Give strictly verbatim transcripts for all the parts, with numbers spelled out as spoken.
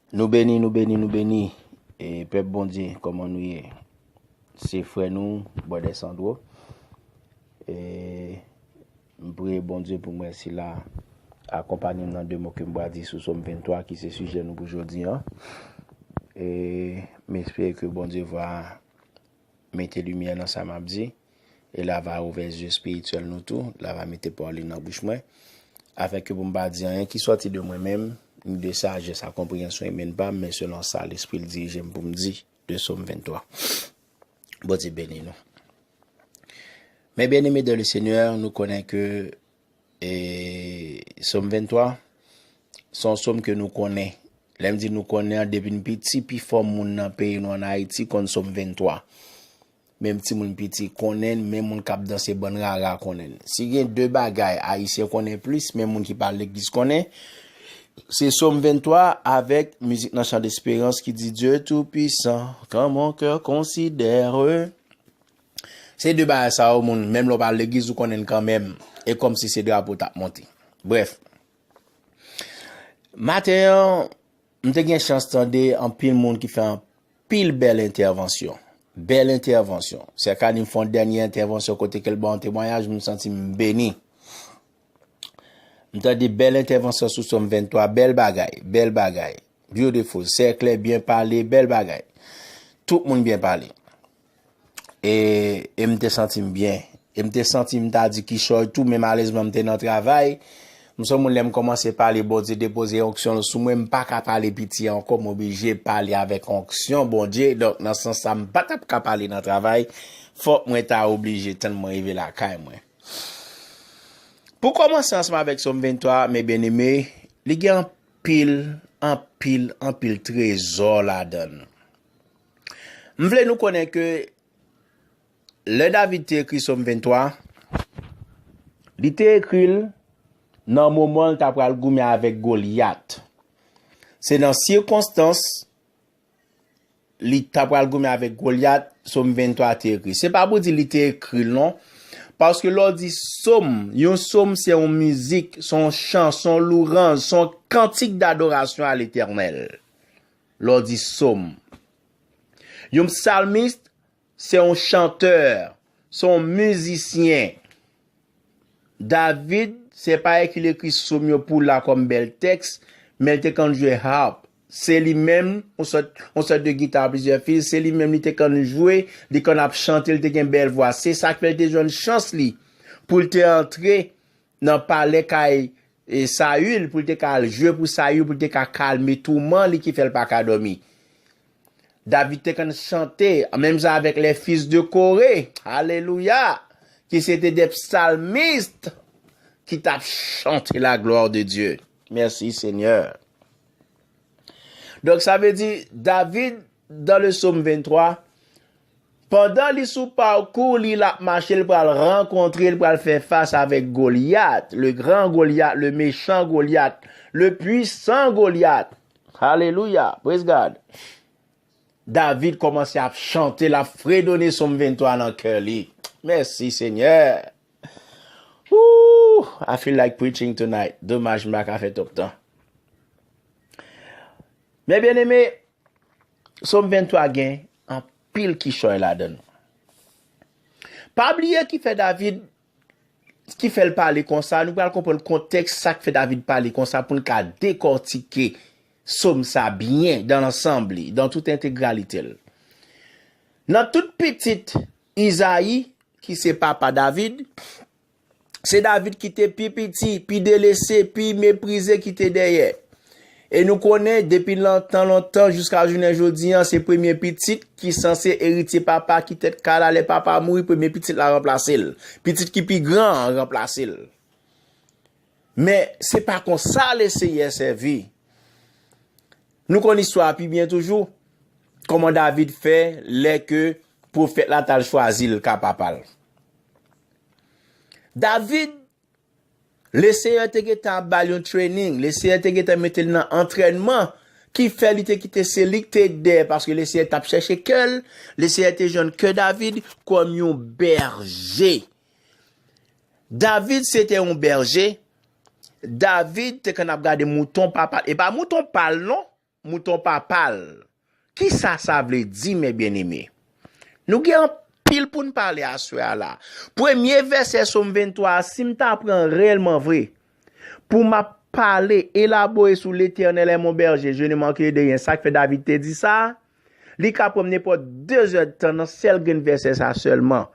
Nou beni, nou beni, nou beni. E pèp Bondye, kòman nou ye? Se frè nou, Brother Sandro. E m priye Bondye pou mwen sila akonpanye m nan de mo ke m pral di sou Sòm venntwa, ki se sijè nou pou jodi an. E m espere ke Bondye va mete limyè nan sa m ap di, e l a va ouvè zye espirityèl nou tou, l a va mete pawòl li nan bouch mwen, afin ke pou m pa di anyen ki sòti de mwen menm, ni de sajès a konpreyansyon imèn pa m, men selon sa Lespri l dirije m pou m di de Sòm venntwa. Bondye beni nou. Men byeneme dans le Seigneur, nou konnen ke e Sòm venntwa, se yon sòm ke nou konnen. Lè m di nou konnen an, depi n piti, pifò moun nan peyi nou ann Ayiti konn Sòm venntwa. Menm timoun piti konnen l, menm moun k ap danse bann rara konnen l. Si gen de bagay Ayisyen konnen plis, menm moun ki pa al legliz konnen, se Sòm venntwa avèk mizik nan Chan Desperans ki di, Dieu Tout-Puissant, quand mon cœur considère. Se de bagay sa yo, moun, menm lè w pa al legliz, ou konnen l kanmenm. E kòmsi se drapo w t ap monte. Brèf, maten an, m te gen chans tande anpil moun ki fè anpil bèl entèvansyon. Bèl entèvansyon. Sè Kanim fè yon dènye entèvansyon kote ke l ba yon temwayaj, m santi m beni. M tande bèl entèvansyon sou Sòm venntwa, bèl bagay, bèl bagay. Beautiful, sè Klè byen pale, bèl bagay. Tout moun byen pale. E, e m te santi m byen. E m te santi m ta di kichòy tou, men malezman m te nan travay. M se yon moun lè m kòmanse pale, Bondye depoze onksyon l sou mwen, m pa ka pale piti ankò, m oblije pale avèk onksyon Bondye. Donk, nan sans sa, m pa t ap ka pale nan travay. Fòk mwen ta oblije tann mwen rive lakay mwen. Pou kòmanse ansanm avèk Sòm venntwa, men byeneme, li gen anpil, anpil, anpil trezò ladan l. M vle nou konnen ke lè David te ekri Sòm venntwa, li te ekri l nan moman l ta pral goumen avèk Golyat. Se nan sikonstans li ta pral goumen avèk Golyat, Sòm venntwa te ekri. Se pa pou di li te ekri l, non. Paske lè w di sòm, yon sòm se yon mizik, se yon chan, se yon louranj, se yon kantik dadorasyon a Letènèl. Lè w di sòm. Yon psalmist, se yon chantè, se yon mizisyen. David, se pa li ki ekri sòm yo pou la kòm bèl tèks, men li te konn jwe harp. Se li menm, yon sòt, yon sòt de gita a plizyè fil, se li menm li te konn jwe, li konn ap chante, li te gen bèl vwa. Se sa k fè li te jwenn chans li pou l te antre nan palè kay e Sayil, pou l te ka al jwe pou Sayil, pou l te ka kalme touman li ki fè l pa ka dòmi. David te konn chante, menm jan avèk les fils de Coré, alelouya, ki se te de psalmist ki t ap chante la gloire de Dieu. Merci Seigneur. Donk, sa vle di, David, dans le Sòm venntwa, pandan li sou pakou li, l ap mache, l pral rankontre, l pral fè fas avèk Golyat, le grand Goliath, le méchant Goliath, le puissant Goliath. Alelouya, praise God. David kòmanse ap chante, l ap fredone Sòm venntwa nan kè li. Mèsi, Senyè. Ooh, I feel like preaching tonight. Domaj, m pa ka fè twòp tan. Men byeneme, Sòm venntwa gen anpil kichòy ladan l. Pa bliye ki fè David, ki fè l pale konsa, nou pral konprann kontèks sa k fè David pale konsa pou n ka dekòtike sòm sa byen dan lansanm li, dan tout entegralite l. Nan tout pitit Izayi, ki se papa David, se David ki te pi piti, pi delese, pi meprize ki te dèyè. E nou konnen, depi lontan, lontan, jiska jounen jodi an, se premye pitit ki sanse eritye papa, ki tèt kale a, lè papa mouri, premye pitit la ranplase l. Pitit ki pi gran an ranplase l. Men, se pa konsa Leseyè sèvi. Nou konn istwa a pi byen toujou, kòman David fè lè ke pwofèt la t al chwazi l ka papa l. David, Leseyè te gentan ap ba l yon training, Leseyè te gentan mete l nan antrènman, ki fè li te kite se li k te dèyè, paske Leseyè t ap chèche kè l, Leseyè te jwenn kè David kòm yon bèje. David se te yon bèje. David te konn ap gade mouton papa l. E pa mouton pa l non. mouton papa l. Kisa sa vle di, mes bien-aimés? Nou gen anpil pou n pale aswè a la. Premye vèsè Sòm venntwa a, si m ta pran reyèlman vre, pou m ap pale, elabore sou L'Éternel est mon berger, je ne manquerai de rien, sa k fè David te di sa, li ka pran m nenpòt de zèdtan nan sèl grenn vèsè sa sèlman.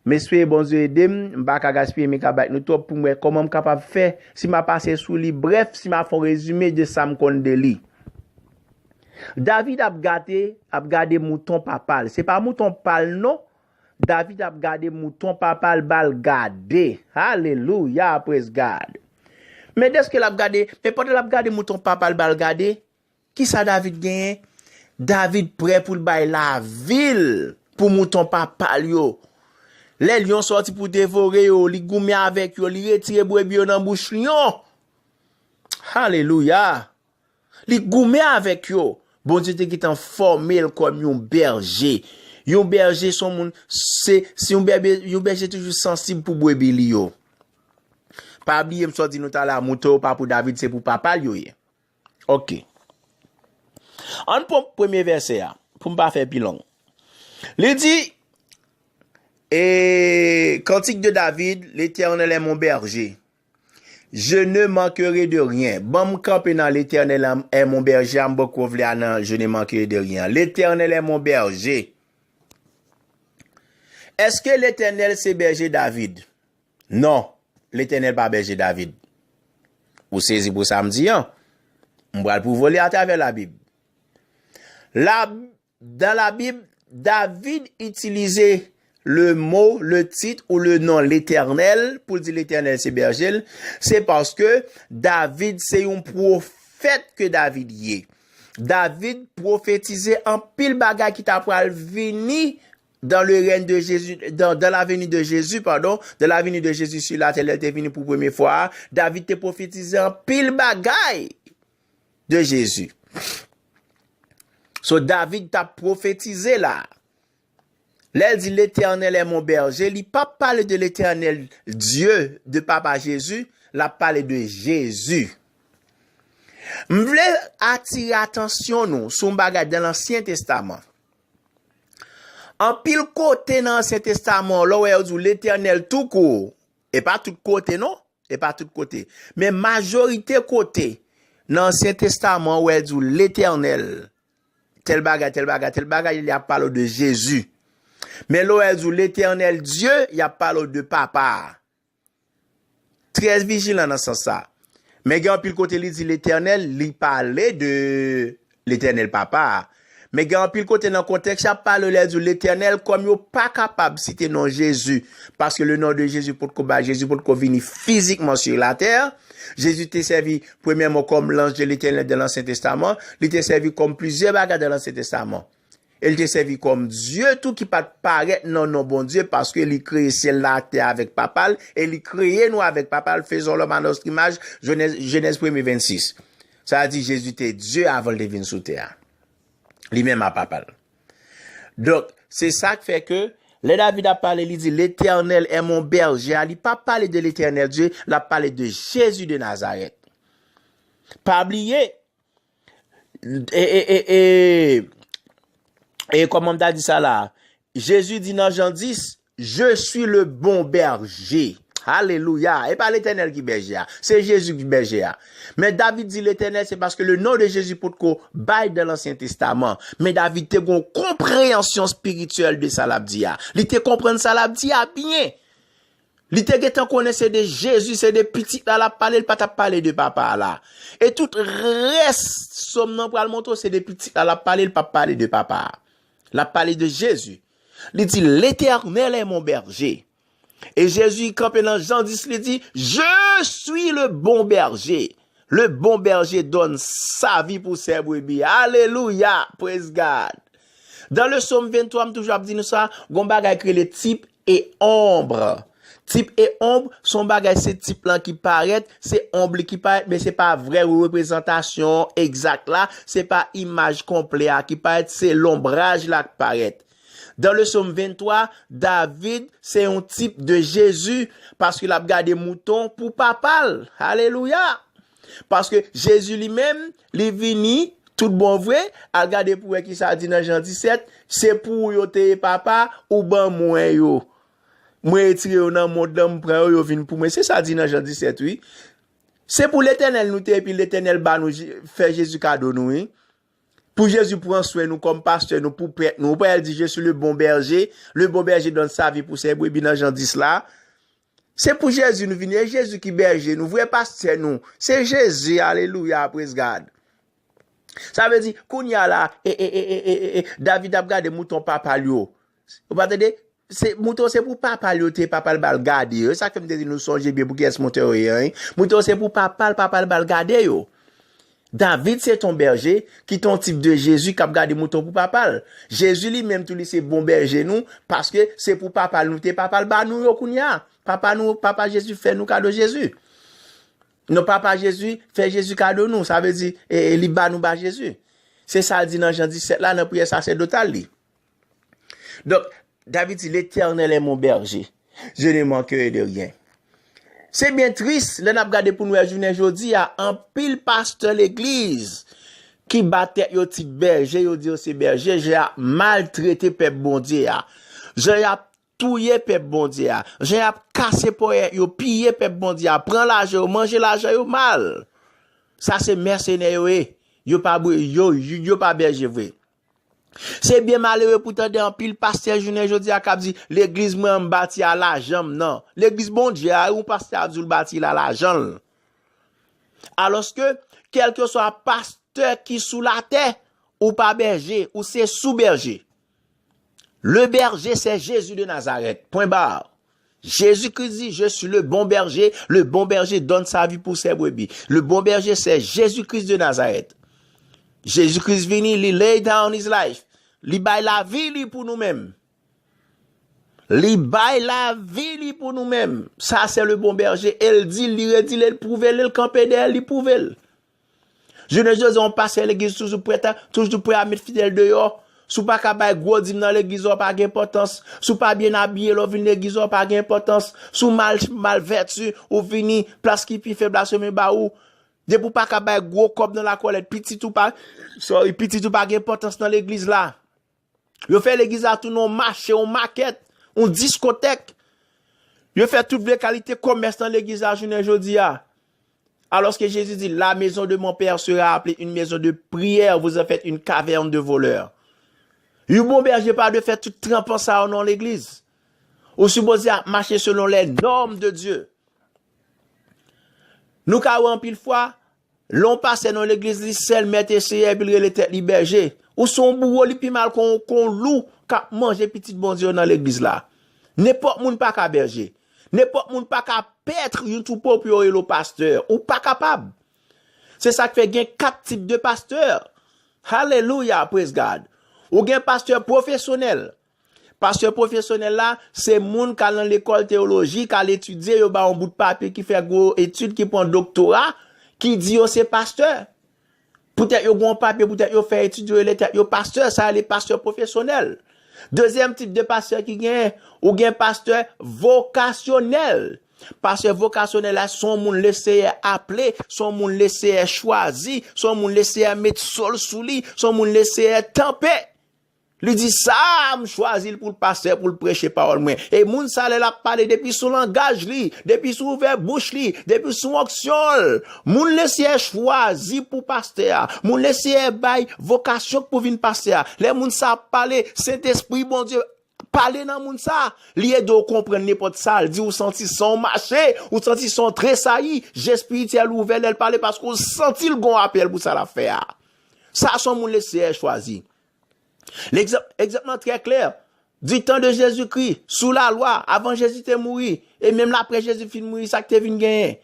M espere Bondye ede m, m pa ka gaspiye mega bay nou twòp pou m wè kòman m kapab fè, si m a pase sou li brèf, si m a fè yon rezime de sa m konn de li. David ap gade, ap gade mouton papa l. Se pa mouton pa l non. David ap gade mouton papa l, ba l gade. Alelouya, praise God. Men dèske l ap gade, men pandan l ap gade mouton papa l, ba l gade, kisa David genyen? David prè pou l bay lavi l pou mouton papa l yo. Lè lyon sòti pou devore yo, li goumen avèk yo, li retire brebi yo nan bouch lyon. Alelouya! Li goumen avèk yo. Bondye te gentan fòme l kòm yon bèje. Yon bèje se yon moun, se, se yon bèje, yon bèje toujou sansib pou brebi li yo. Pa bliye m sot di nou talè a, mouton yo pa pou David, se pou papa l yo ye. Ok. Ann pran premye vèsè a, pou m pa fè pi long. Li di, e, Cantique de David, L'Éternel est mon berger. Je ne manquerai de rien. Ban m kanpe nan L'Éternel est mon berger, a m poko vle a nan Je ne manquerai de rien. L'Éternel est mon berger. Èske Letènèl se bèje David? Non, Letènèl pa bèje David. Ou sezi pou sa m di an? M pral pwouve w li atravè Labib. La, dans la Bible, David itilize le mot, le titre ou le nom Letènèl pou l di Letènèl se bèje l, se paske David se yon pwofèt ke David ye. David pwofetize anpil bagay ki ta pral vini dans le règne de Jésus, dans, dans la venue de Jésus, pardon, dans la venue de Jésus sur la terre, lè l te vini pou premye fwa a, David te pwofetize anpil bagay de Jezi. So, David t ap pwofetize la. Lè l di, Letènèl è mon bèje, li p ap pale de Letènèl Dye, de Papa Jezi, l ap pale de Jezi. M vle atire atansyon nou sou yon bagay dan Lansyen Testaman. Anpil kote nan Ansyen Testaman, lè w wè yo di w Letènèl toukou, e pa tout kote non, e pa tout kote. Men majorite kote nan Ansyen Testaman, w wè yo di w Letènèl, tèl bagay, tèl bagay, tèl bagay, y ap pale w de Jezi. Men lè w wè yo di w Letènèl Dye, y ap pale w de Papa a. Trè vijilan nan sans sa. Men gen anpil kote li di Letènèl, li pale de Letènèl Papa a. Men gen anpil kote nan kontèks y ap pale lè yo di Letènèl, kòm yo pa kapab site non Jezi, paske le nom de Jésus potko bay, Jezi potko vini fizikman sur la terre. Jezi te sèvi premyèman kòm l'ange de l'Éternel dans l'Ancien Testament, li te sèvi kòm plizyè bagay dans l'Ancien Testament. E l te sèvi kòm Dye tou ki pa t parèt nan non Bondye, paske li kreye syèl la, tè a avèk Papa l, e li kreye nou avèk Papa l, faisons l'homme à notre image, Jenèz, Jenèz premye vennsis. Sa vle di Jezi te Dye avan l te vin sou tè a. Li menm a Papa l. Donk, se sa k fè ke lè David ap pale, li di, Letènèl è mon bèje a, li pa pale de Letènèl Dye, l ap pale de Jezi de Nazarèt. Pa bliye, e, e, e, e, e kòman m ta di sa la? Jezi di nan Jan dis, Je suis le bon berger. Alelouya. E pa Letènèl ki bèje a. Se Jezi ki bèje a. Men David di Letènèl, se paske le nom de Jésus potko bay dan Lansyen Testaman. Men David te gen yon konpreyansyon espirityèl de sa l ap di a. Li te konprann sa l ap di a byen. Li te gentan konnen se de Jezi, se de pitit la l ap pale, l pa t ap pale de Papa a la. E tout rès sòm nan pral montre w, se de pitit la l ap pale, l p ap pale de Papa a. L ap pale de Jezi. Li di, Letènèl è mon bèje. E Jezi kanpe nan Jan dis, li di, Je suis le bon berger. Le bon berger donne sa vie pour ses brebis. Alelouya! Praise God! Dan le Sòm venntwa, m toujou ap di nou sa, gon bagay ki rele type et ombre. Type et ombre, se yon bagay, se tip lan ki parèt, se omb li ki parèt, men se pa vrè reprezantasyon egzak la, se pa imaj konplè a ki parèt, se lonbraj la k parèt. Dan le Sòm venntwa, David se yon tip de Jezi, paske l ap gade mouton pou Papa l. Alelouya! Paske Jezi li menm, li vini Tout bon vre, al gade pou wè ki sa di nan Jan disèt, se pou ou yo te ye papa, ou ban mwen yo. Mwen retire yo nan mond lan, m pran yo, yo vin pou mwen. Se sa di nan Jan disèt, wi. Se pou Letènèl nou te, epi Letènèl ba nou, Je- fè Jezi kado nou, wi. Pou Jezi pran swen nou kòm pastè nou, pou prèt nou. Ou pa al di, Je suis le bon berger, le bon berger donne sa vie pour ses brebis nan Jan dis la. Se pou Jezi nou vini, e Jezi ki bèje nou, vrè pastè nou. Se Jezi, alelouya, praise God. Sa vle di, kounye a la, e, e, e, e, e, e, e, David ap gade mouton papa l yo. Ou pa tande? Se, mouton se pou papa l yo te, papa l ba l gade yo. E sa k fè m te di nou sonje byen pou kiyès mouton yo ye, wi. Mouton se pou papa l, papa l ba l gade yo. David se ton bèje ki ton tip de Jezi k ap gade mouton pou papa l. Jezi li menm tou li se bon bèje nou, paske se pou papa l nou te, papa l ba nou yo kounye a. Papa nou, papa Jezi fè nou kado Jezi. Non, papa Jezi fè Jezi kado nou, sa vle di e, e, li ba nou ba Jezi. Se sa l di nan Jan disèt la, nan priyè sasèdotal li. Donk, David di, L'Éternel est mon berger, je ne manquerai de rien. Se byen tris, lè n ap gade pou n wè jounen jodi a, anpil pastè legliz ki ba tèt yo tit bèje, yo di yo se bèje, jan y ap maltrete pèp Bondye a. Jan y ap touye pèp Bondye a. Jan y ap kase ponyèt yo, piye pèp Bondye a, pran lajan yo, manje lajan yo mal. Sa se mèsenè yo ye. Yo pa bri- yo, yo, yo pa bèje vre. Se byen malere pou tande anpil pastè jounen jodi a k ap di, legliz mwen an m bati a lajan m nan. Legliz Bondye a, yon pastè ap di w l bati l a lajan l. Alòske, kèlkeswa pastè ki sou latè, ou pa bèje, ou se sou bèje. Le berger, c'est Jésus de Nazareth. Point barre. Jésus-Christ dit, Je suis le bon berger, le bon berger donne sa vie pour ses brebis. Le bon berger, c'est Jésus-Christ de Nazareth. Jezi Kris vini, li lay down his life. Li bay lavi li pou nou menm. Li bay lavi li pou nou menm. Sa se le bon berger. E l di, li redi l, e l pwouve l, e l kanpe dèyè l, li pwouve l. Jounen jodi a, yon pastè legliz toujou prèt a, toujou prè a met fidèl deyò. Si w pa ka bay gwo dim nan legliz la, w pa gen enpòtans. Si w pa byen abiye lè w vin legliz la, w pa gen enpòtans. Si w mal, mal vèti, ou vini, plas ki pi fèb la, se men ba ou. Depi w pa ka bay gwo kòb nan lakòlèt, pitit ou pa, sorry, pitit ou pa gen enpòtans nan legliz la. Yo fè legliz la tounen yon mache, yon makèt, yon diskotèk. Yo fè tout vye kalite kòmès nan legliz la jounen jodi a. Alòske Jezi di, La maison de mon père sera appelée une maison de prière, vous en faites une caverne de voleurs. Yon bon bèje pa dwe fè tout tranpan sa yo nan legliz. Ou sipoze ap mache selon les normes de Dieu. Nou ka wè anpil fwa, lè yon pastè nan legliz li sèl mèt e seyè, epi l rele tèt li bèje. Ou se yon bouwo, li pi mal kon, kon lou k ap manje pitit Bondye yo nan legliz la. Nenpòt moun pa ka bèje. Nenpòt moun pa ka pèt yon twoupo pou yo rele w pastè. Ou pa kapab. Se sa k fè gen kat tip de pastè. Alelouya, praise God. Ou gen pastè pwofesyonèl. Pastè pwofesyonèl la, se moun k al nan lekòl teyoloji, k al etidye, yo ba yon bout papye ki fè gwo etid, ki pran doktora, ki di yo se pastè. Poutèt yo gen yon papye, poutèt yo fè etid, yo rele tèt yo pastè, sa rele pastè pwofesyonèl. Dezyèm tip de pastè ki genyen, ou gen pastè vokasyonèl. Pastè vokasyonèl la, se yon moun Leseyè aple, se yon moun Leseyè chwazi, se yon moun Leseyè met so l sou li, se yon moun Leseyè tanpe. Li di sa, m chwazi l pou l pastè, pou l preche pawòl mwen. E moun sa, lè l ap pale, depi sou langaj li, depi sou ouvè bouch li, depi sou onksyon l, moun Leseyè chwazi pou pastè a, moun Leseyè bay vokasyon pou vin pastè a, lè moun sa ap pale, Sentespri Bondye pale nan moun sa, li ede w konprann nenpòt sa l di, ou santi san w mache, ou santi san w tresayi, je espirityèl ou ouvè lè l pale, paske w santi l gon apèl pou sa l ap fè a. Sa se yon moun Leseyè chwazi. Legzanp, egzanp lan trè klè. Du temps de Jésus-Christ, sou lalwa, avan Jezi te mouri, e menm apre Jezi fin mouri, sa k te vin genyen?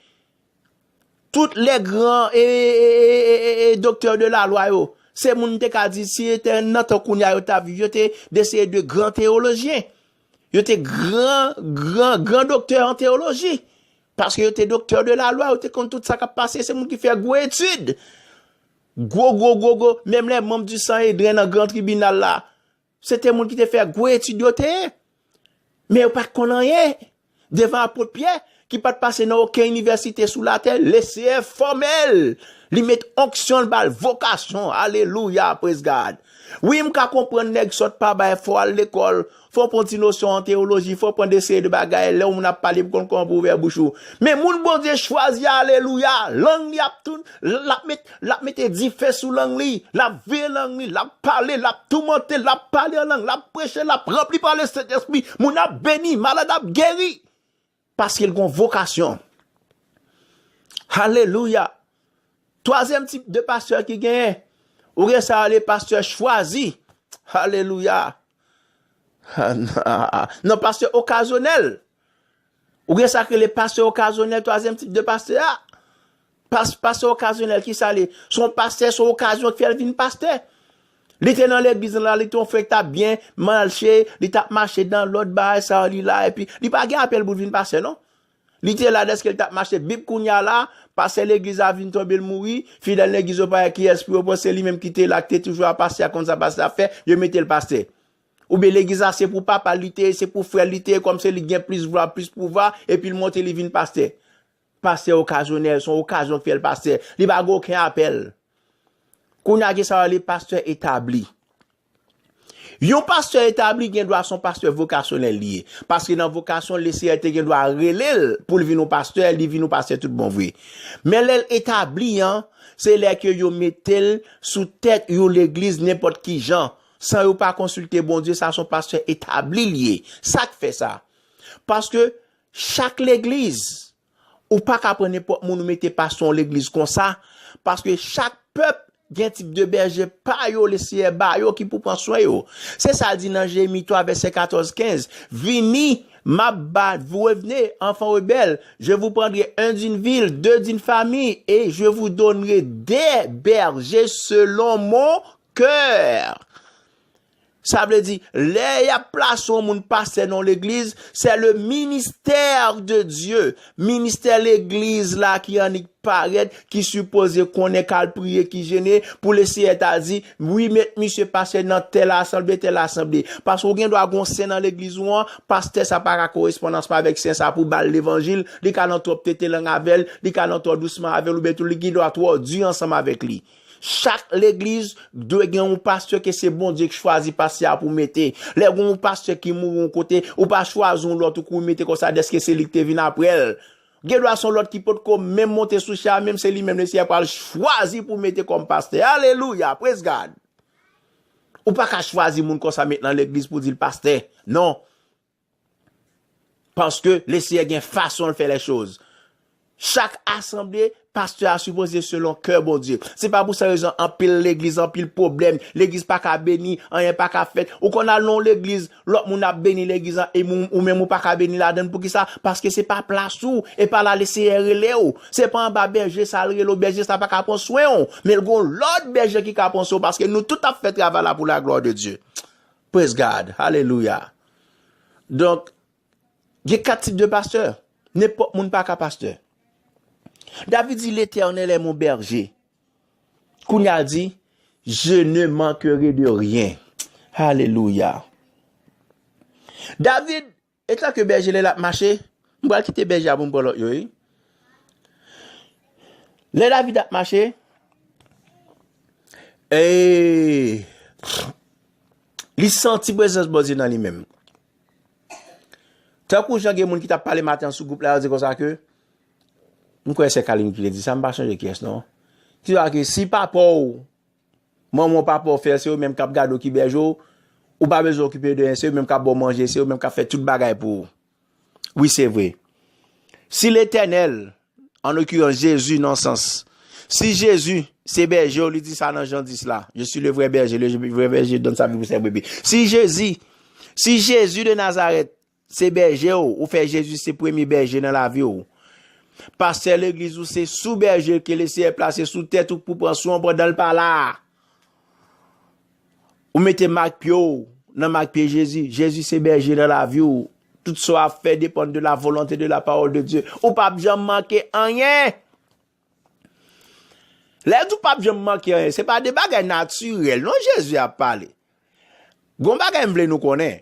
Tout les grands e, e, e, e, e, e doktè de lalwa yo, se moun te ka di, si yo te nan tan kounye a yo t ap viv, yo te de se de gran teyolojyen. Yo te gran, gran, gran doktè an teyoloji. Paske yo te doktè de lalwa, yo te konn tout sa k ap pase, se moun ki fè gwo etid. Gwo, gwo, gwo, gwo, menm les membres du Sanhédrin nan gran tribinal la, se te moun ki te fè gwo etid yo te ye. Men yo pa t konn anyen. Devan apot Pyè, ki pa t pase nan okenn inivèsite sou latè, Leseyè fòme l. Li met onksyon l, ba l vokasyon. Alelouya, praise God. Wi, m ka konprann nèg sòt pa bay, fò w al lekòl, fò w pran ti nosyon an teyoloji, fò w pran de seri de bagay, lè yon moun ap pale, pou konn kòman pou ouvè bouch ou. Men moun Bondye chwazi, alelouya, lang li ap tou, l ap met, l ap mete dife sou lang li, l ap veye lang li, l ap pale, l ap toumante, l ap pale an lang, l ap preche, l ap ranpli pa Lesentespri, moun ap beni, malad ap geri. Paske l gon vokasyon. Alelouya. Twazyèm tip de pastè ki genyen, ou gen sa yo rele pastè chwazi. Alelouya. Non, pastè okazyonèl. Ou gen sa ki rele pastè okazyonèl, twazyèm tip de pastè a. Pas, pastè okazyonèl, ki sa li? Se yon pastè, se yon okazyon ki fè l vin pastè. Li te nan legliz la, li te yon frè ki t ap byen mache, li t ap mache dan lòd, bagay sa yo, li la, epi li pa gen apèl pou l vin pastè, non. Li te la dèske l t ap mache bip, kounye a la, pastè legliz la vin tonbe, l mouri, fidèl legliz yo pa wè kiyès pou yo pran, se li menm ki te la, ki te toujou a pastè a, konn sa pastè a ap fè, yo mete l pastè. Oubyen legliz la se pou papa l li te ye, se pou frè l li te ye, kòm se li ki gen plis vwa, plis pouvwa, epi l monte, li vin pastè. Pastè okazyonèl, se yon okazyon ki fè l pastè. Li pa gen okenn apèl. Kounye a gen sa yo rele pastè etabli. Yon pastè etabli gen dwa se yon pastè vokasyonèl li ye. Paske nan vokasyon, Leseyè te gen dwa rele l pou l vin yon pastè, li vin yon pastè tout bon vre. Men lè l etabli an, se lè ke yo mete l sou tèt yon legliz nenpòt ki jan, san yo pa konsilte Bondye, sa se yon pastè etabli l ye. Sa k fè sa? Paske chak legliz, ou pa ka pran nenpòt moun ou mete pastè yon legliz konsa, paske chak pèp gen tip de bèje pa yo, Leseyè ba yo ki pou pran swen yo. Se sa l di nan Jeremi twa, vèsè katòz, kenz, vini, m ap ba, vous revenez, enfants rebelles, je vous prendrai un d'une ville, deux d'une famille, et je vous donnerai des bergers selon mon cœur. Sa vle di, lè y ap plase yon moun pastè nan yon legliz, c'est le ministère de Dieu. Ministè legliz la ki annik parèt, ki sipoze konnen k al priye, ki jene, pou Leseyè ta di, wi, met misye pastè nan tèl asanble, tèl asanble. Paske w gen dwa gen yon sen nan legliz ou an, pastè sa pa ka koresponn ansanm avèk sen sa pou ba l levanjil, li ka nan twòp tete lang avè l, li ka nan twò dousman avè l, oubyen tou li gen dwa twò di ansanm avèk li. Chak legliz dwe gen yon pastè ke se Bondye ki chwazi pastè a pou mete. Lè gen yon pastè ki mouri yon kote, ou pa chwazi yon lòt ou kouri mete konsa dèske se li ki te vin apre l. Gen dwa se yon lòt ki potko menm monte sou chè a, menm se li menm Leseyè pral chwazi pou mete kòm pastè. Alelouya, praise God. Ou pa ka chwazi moun konsa met nan legliz pou di l pastè. Non. Paske Leseyè gen fason l fè lèchoz. Chak asanble, pastè a sipoze selon kè Bondye. Se pa pou sa rezon anpil legliz, anpil pwoblèm, legliz pa ka beni, anyen pa ka fèt. Ou konn al nan yon legliz, lòt moun ap beni legliz la, e ou, ou menm ou pa ka beni ladan l. Poukisa? Paske se pa plas ou, e pa la Leseyè rele w. Se pa anba bèje sa l rele w, bèje sa pa ka pran swen w. Men l gon lòt bèje ki ka pran swen w, paske nou tout ap fè travay la pou la glwa de Dye. Praise God. Alelouya. Donk, gen kat tip de pastè. Nenpòt moun pa ka pastè. David di, L'Éternel est mon berger. Kounye a l di, je ne manquerai de rien. Alelouya. David, etanke bèje, lè l ap mache, m pral kite bèje a pou m pran lòt yo, wi. Lè David ap mache, e, li santi prezans Bondye nan li menm. Tankou jan gen moun ki t ap pale maten an sou gwoup la, yo di konsa ke, m kwè se Kalim ki te di sa, m pa sonje kiyès non. Ki di ke si papa w, manman w, papa w fè l, se yo menm k ap gade w ki bèje w, ou pa bezwen okipe w de anyen, se yo menm k ap ba w manje, se yo menm k ap fè tout bagay pou ou. Wi, se vre. Si Letènèl, an okirans Jezi nan sans, si Jezi se bèje w, li di sa nan Jan dis la, je suis le vrai berger, le vrai berger donne sa vie pour ses brebis. Si Jezi, si Jezi de Nazarèt se bèje w, ou fè Jezi se premye bèje nan lavi w. Pastè legliz ou se sou bèje ke Leseyè plase sou tèt ou pou pran swen w pandan l pa la. Ou mete mak pye w nan mak pye Jezi. Jezi se bèje nan lavi w. Tout sa w ap fè depann de la volonté de la parole de Dieu. Ou p ap janm manke anyen. Lè l di w p ap janm manke anyen, se pa de bagay natirèl non Jezi ap pale. Gon bagay m vle nou konnen.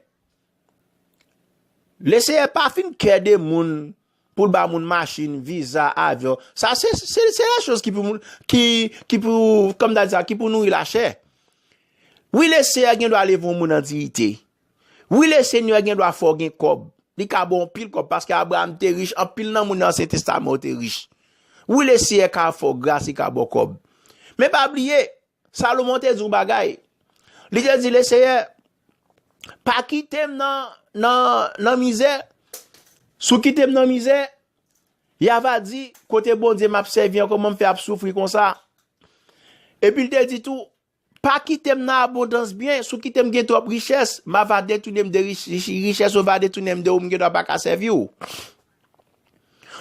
Leseyè pa fin kè de moun pou l ba moun machin, viza, avyon. Sa se se se la choz ki pou moun ki ki pou kòm ta di sa ki pou nouri lachè. Wi, Leseyè gen dwa leve yon moun an diyite. Wi, Lesenyè gen dwa fè w gen kòb. Li ka ba w anpil kòb paske Abraram te rich, anpil nan moun nan Ansyen Testaman yo te rich. Wi, Leseyè ka fè w gras, li ka ba w kòb. Men pa bliye, Salomon te di yon bagay. Li te di, Leseyè, pa kite m nan, nan, nan mizè. Si w kite m nan mizè, y a va di, kote Bondye m ap sèvi an, kòman m fè ap soufri konsa? Epi l te di tou, pa kite m nan abondans byen, si w kite m gen twòp richès, m a va detounen m de rich-, rich-, richès yo va detounen m de ou, m gen dwa pa ka sèvi w.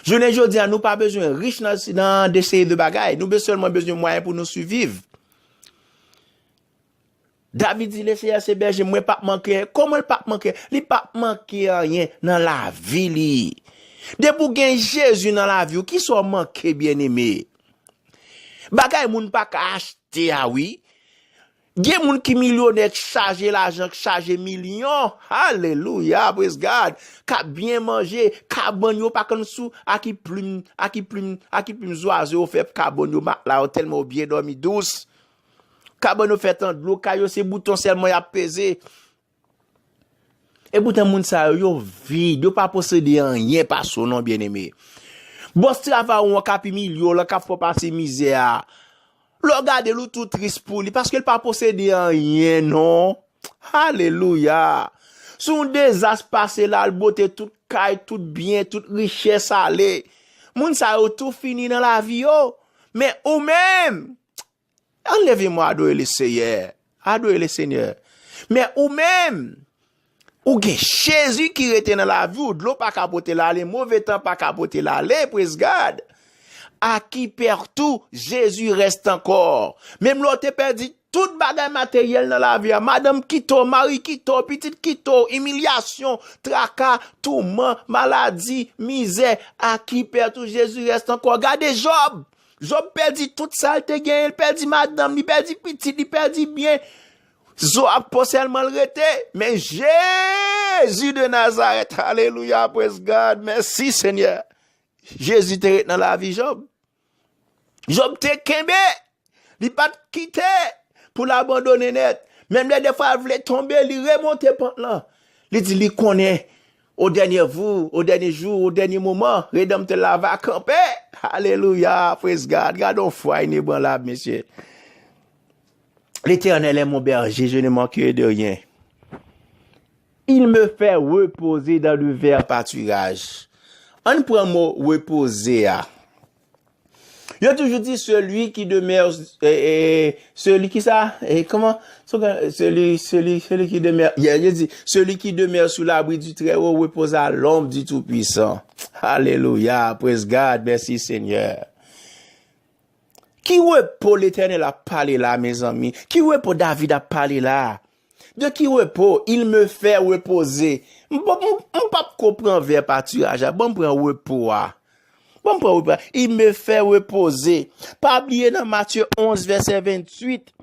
Jounen jodi a, nou pa bezwen rich nan, nan de seri de bagay. Nou be-, sèlman bezwen mwayen pou nou siviv. David di, Leseyè se bèje m, mwen p ap manke anyen. Kòman l p ap manke? Li p ap manke anyen nan lavi li. Depi w gen Jezi nan lavi w, kisa w manke, byeneme? Bagay moun pa ka achte a, wi. Gen moun ki milyonè, k chaje lajan, k chaje milyon. Alelouya, praise God. K ap byen manje, kabann yo pa konn sou a ki plim, a ki plim, a ki plim zwazo yo fè kabann yo, matla yo tèlman yo byen dòmi dous. Kabann yo fèt an dlo, kay yo se bouton sèlman y ap peze. Epoutan moun sa yo, yo vid, yo pa posede anyen pase w non, byeneme. Bòs travay ou an k ap imilye w lan, k ap fè w pase mizè a. Lè w gade l, ou tou tris pou li, paske l pa posede anyen non. Alelouya! Si yon dezas pase la, l bote tout kay, tout byen, tout richès ale. Moun sa yo tou fini nan lavi yo. Men ou menm, ann leve men w adore Leseyè. Adore Lesenyè. Men ou menm, ou gen Jezi ki rete nan lavi w. Dlo pa ka pote l ale, move tan pa ka pote l ale, praise God. À qui perds-tu, Jésus reste encore. Menm lè w te pèdi tout bagay materyèl nan lavi a, madanm kite w, mari kite w, pitit kite w, imilyasyon, traka, touman, maladi, mizè, à qui perds-tu, Jésus reste encore. Gade Jòb. Jòb pèdi tout sa l te genyen, l pèdi madanm, li pèdi pitit, li pèdi byen. Zo ak po sèlman l rete. Men Jezi de Nazarèt, alelouya, praise God, mèsi Senyè. Jezi te ret nan lavi Jòb. Jòb te kenbe. Li pa t kite pou l abandone nèt. Menm lè defwa l vle tonbe, li remonte pant lan. Li di li konnen, au dernier jour, au dernier jour, au dernier moment, Redanmtè la va kanpe. Alelouya, praise God. Gade yon fwa inebranlab, mesye. L'Éternel est mon berger, je ne manquerai de rien. Il me fait reposer dans de verts pâturages. Ann pran mo repoze a. Yo toujou di celui qui demeure, eh, eh, celui ki sa, eh, kòman? Celui, celui, celui qui demeure, yeah, yo di, celui qui demeure sous l'abri du Très-Haut repose à l'ombre du Tout-Puissant. Alelouya, praise God, mèsi Senyè. Ki repo Letènèl ap pale la, mezanmi? Ki repo David ap pale la? De ki repo? Il me fait reposer. M p ap, m, m p ap ko pran vè patiraj la. Ban m pran repo a. Ban m pran repo a. Il me fait reposer. Pa bliye nan Matye onz, vèsè venntuit,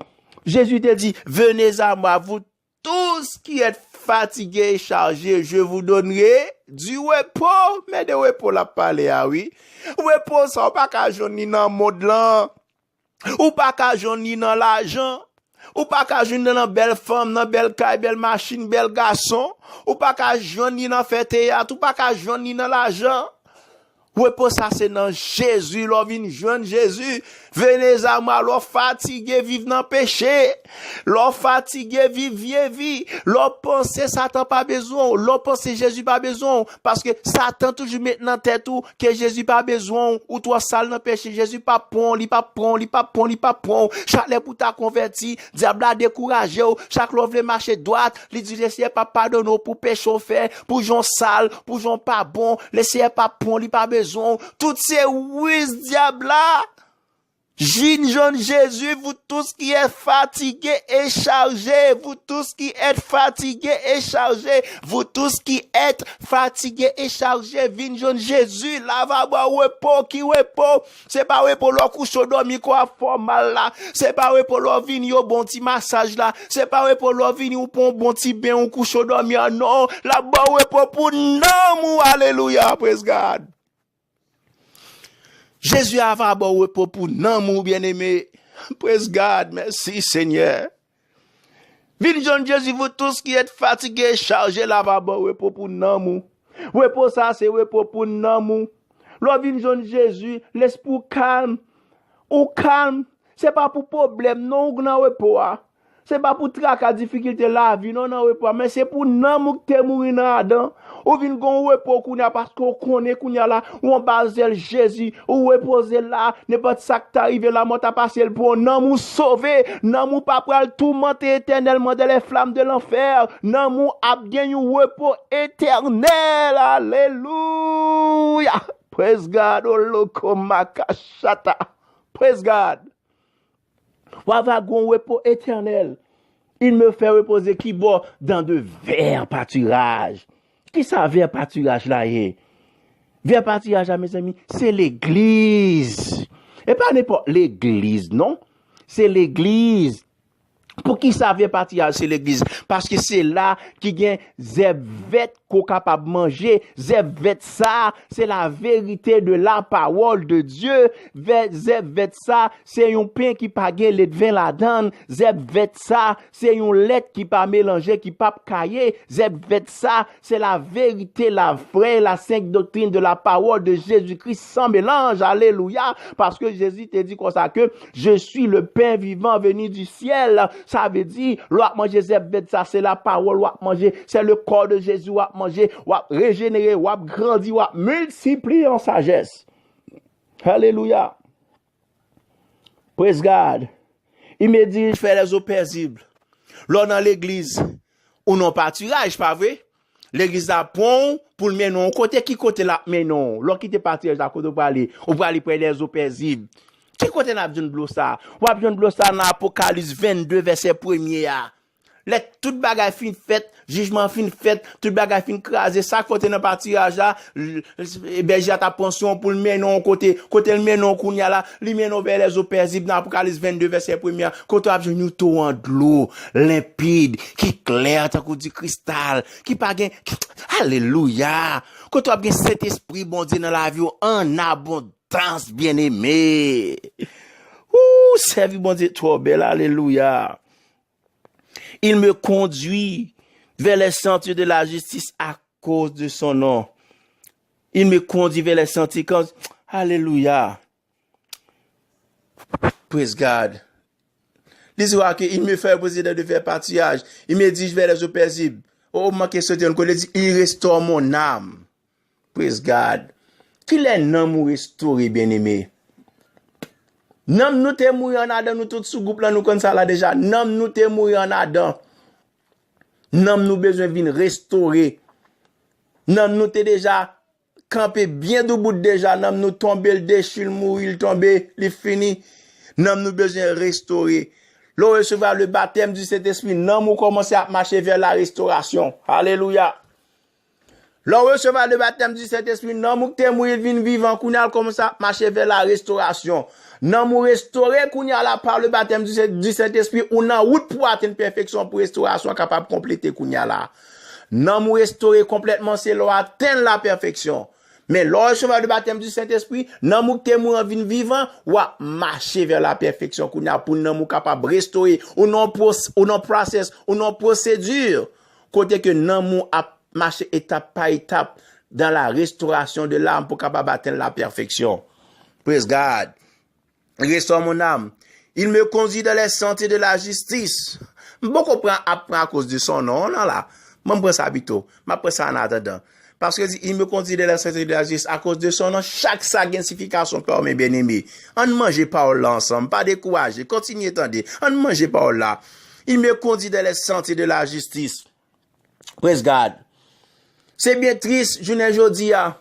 Jezi te di, venez à moi, vous tous qui êtes fatigués et chargés, je vous donnerai du repos. Men de repo l ap pale a, wi. Repo sa, ou pa ka jwenn li nan mond lan. Ou pa ka jwenn li nan lajan. Ou pa ka jwenn li nan bèl fanm, nan bèl kay, bèl machin, bèl gason. Ou pa ka jwenn li nan fè teyat. Ou pa ka jwenn li nan lajan. Repo sa se nan Jezi, lè w vin jwenn Jezi. Venez à moi, lè w fatige viv nan peche. Lè w fatige viv vye vi. Lè w panse Satan pa bezwen w. Lè w panse Jezi pa bezwen w. Paske Satan toujou met nan tèt ou ke Jezi pa bezwen w. Ou twò sal nan peche. Jezi p ap pran w, li p ap pran w, li p ap pran w, li p ap pran w. Chak lè pou w ta konvèti, dyab la dekouraje w. Chak lè w vle mache dwat, li di Leseyè p ap padone w pou peche w fè, pou jan w sal, pou jan w pa bon. Leseyè p ap pran w, li pa bezwen w. Tout se riz dyab la. Vin jwenn Jezi, vous tous qui êtes fatigués et chargés, vous tous qui êtes fatigués et chargés, vous tous qui êtes fatigués et chargés, vin jwenn Jezi, la va ba w repo. Ki repo? Se pa repo lè w kouche w dòmi kò ap fè w mal la. Se pa repo lè w vini yo ba w ti masaj la. Se pa repo lè w vini ou pran yon bon ti ben ou kouche w dòmi an non. L ap ba w repo pou nanm ou. Alelouya, praise God. Jezi a va ba w repo pou nanm ou, byeneme. Praise God, mèsi Senyè. Vin jwenn Jezi, vous tous qui êtes fatigués et chargés, la va ba w repo pou nanm ou. Repo sa se repo pou nanm ou. Lè w vin jwenn Jezi, lespri w kalm. Ou kalm. Se pa pou pwoblèm non ou nan repo a. Se pa pou traka, difikilte lavi non nan repo a, men se pou nanm ou ki te mouri nan Adan. Ou vin gon repo kounye a paske w konnen kounye a la, ou anba zèl Jezi, ou repoze la, nenpòt sa k ta rive, lamò ta pase l pou ou, nanm ou sove, nanm ou pa pral toumante etènèlman dans les flammes de l'enfer, nanm ou ap gen yon repo etènèl, alelouya, praise God, oloko makashata, praise God. W ap gen yon repo etènèl. Il me fait reposer ki bò? Dans de verts pâturages. Kisa vè patiraj la ye? Vè patiraj la, mezanmi, se legliz. E pa nenpòt legliz, non. Se legliz. Poukisa vè patiraj se legliz? Paske se la ki gen zèb vèt ke w kapab manje. Zèb vèt sa, se la vérité de la parole de Dieu. Vè, zèb vèt sa, se yon pen ki pa gen ledven ladan l. Zèb vèt sa, se yon lèt ki pa melanje, ki p ap kaye. Zèb vèt sa, se la vérité, la vraie, la sainte doctrine de la parole de Jésus-Christ sans mélange. Alelouya. Paske Jezi te di konsa ke, je suis le pain vivant venu du ciel. Sa vle di, lè w ap manje zèb vèt sa, se la pawòl w ap manje, se le corps de Jésus w ap manje, w ap rejenere, w ap grandi, w ap miltipliye an sajès. Alelouya. Praise God. Il me dirige vers les eaux paisibles. Lè w nan legliz, ou nan patiraj, pa vre? Legliz la pran w pou l mennen w kote, ki kote l ap mennen w? Lè w kite patiraj la, kote w prale? Ou prale prè dèzo pezib. Ki kote n ap jwenn dlo sa? W ap jwenn dlo sa nan Apokalis vennde, vèsè premye a. Lè tout bagay fin fèt, jijman fin fèt, tout bagay fin kraze, sa k fè w te nan patiraj la, l-, l-, bèje a t ap pran swen w pou l mennen w kote, kote l mennen w kounye a la, li mennen w vè lèzo pezib nan Apokalis vennde, vèsè premye a, kote w ap jwenn yon towan dlo, lenpid, ki klè tankou di kristal, ki pa gen, alelouya, kote w ap gen Sentespri Bondye nan lavi w an abondans, byeneme. Ou, sèvi Bondye twò bèl, alelouya. Il me conduit vers les sentiers de la justice à cause de son nom. Il me conduit vers les sentiers. Alelouya. Praise God. Li di wa ke il me fait reposer dans de verts pâturages. Il me dirige vers les eaux paisibles. Oh, m manke sote yon kote, li di, il restaure mon âme. Praise God. Kilè nanm ou restore, byeneme? Nanm nou te mouri annadan, nou tout sou gwoup lan, nou konn sa la deja. Nanm nou te mouri annadan. Nanm nou bezwen vin restore. Nanm nou te deja kanpe byen doubout deja. Nanm nou tonbe, l dechi, l mouri, l tonbe, li fini. Nanm nou bezwen restore. Lè w resevwa le batèm di Sentespri, nanm ou kòmanse ap mache vè la restorasyon. Alelouya. Lè w resevwa le batèm di Sentespri, nanm ou ki te mouri vin vivan, kounye a l kòmanse ap mache vè la restorasyon. Nanm ou restore kounye a la pa le batèm di Sen-, di Sentespri, ou nan wout pou atenn pèfeksyon, pou restorasyon an kapab konplete kounye a la. Nanm ou restore konplètman se lè w atenn la pèfeksyon. Men lè w resevwa le batèm di Sentespri, nanm ou ki te mouri an vin vivan, w ap mache vè la pèfeksyon kounye a pou nanm ou kapab restore. Ou nan pwos-, ou nan process, ou nan pwosedi kote ke nanm ou ap mache etap pa etap dans la restauration de l'âme pou kapab atenn la pèfeksyon. Praise God. Restaure mon âme. Il me conduit dans les sentiers de la justice. M poko pran ap pran akoz de son non nan la. Mwen m pran sa pito. M ap pran sa an atandan. Paske di, il me conduit dans les sentiers de la justice à cause de son nom. Chak sa gen sifikasyon pa w, men byeneme. Ann manje pawòl la ansanm. Pa dekouraje. Kontinye tande. Ann manje pawòl la. Il me conduit dans les sentiers de la justice. Praise God. Se byen tris, jounen jodi a.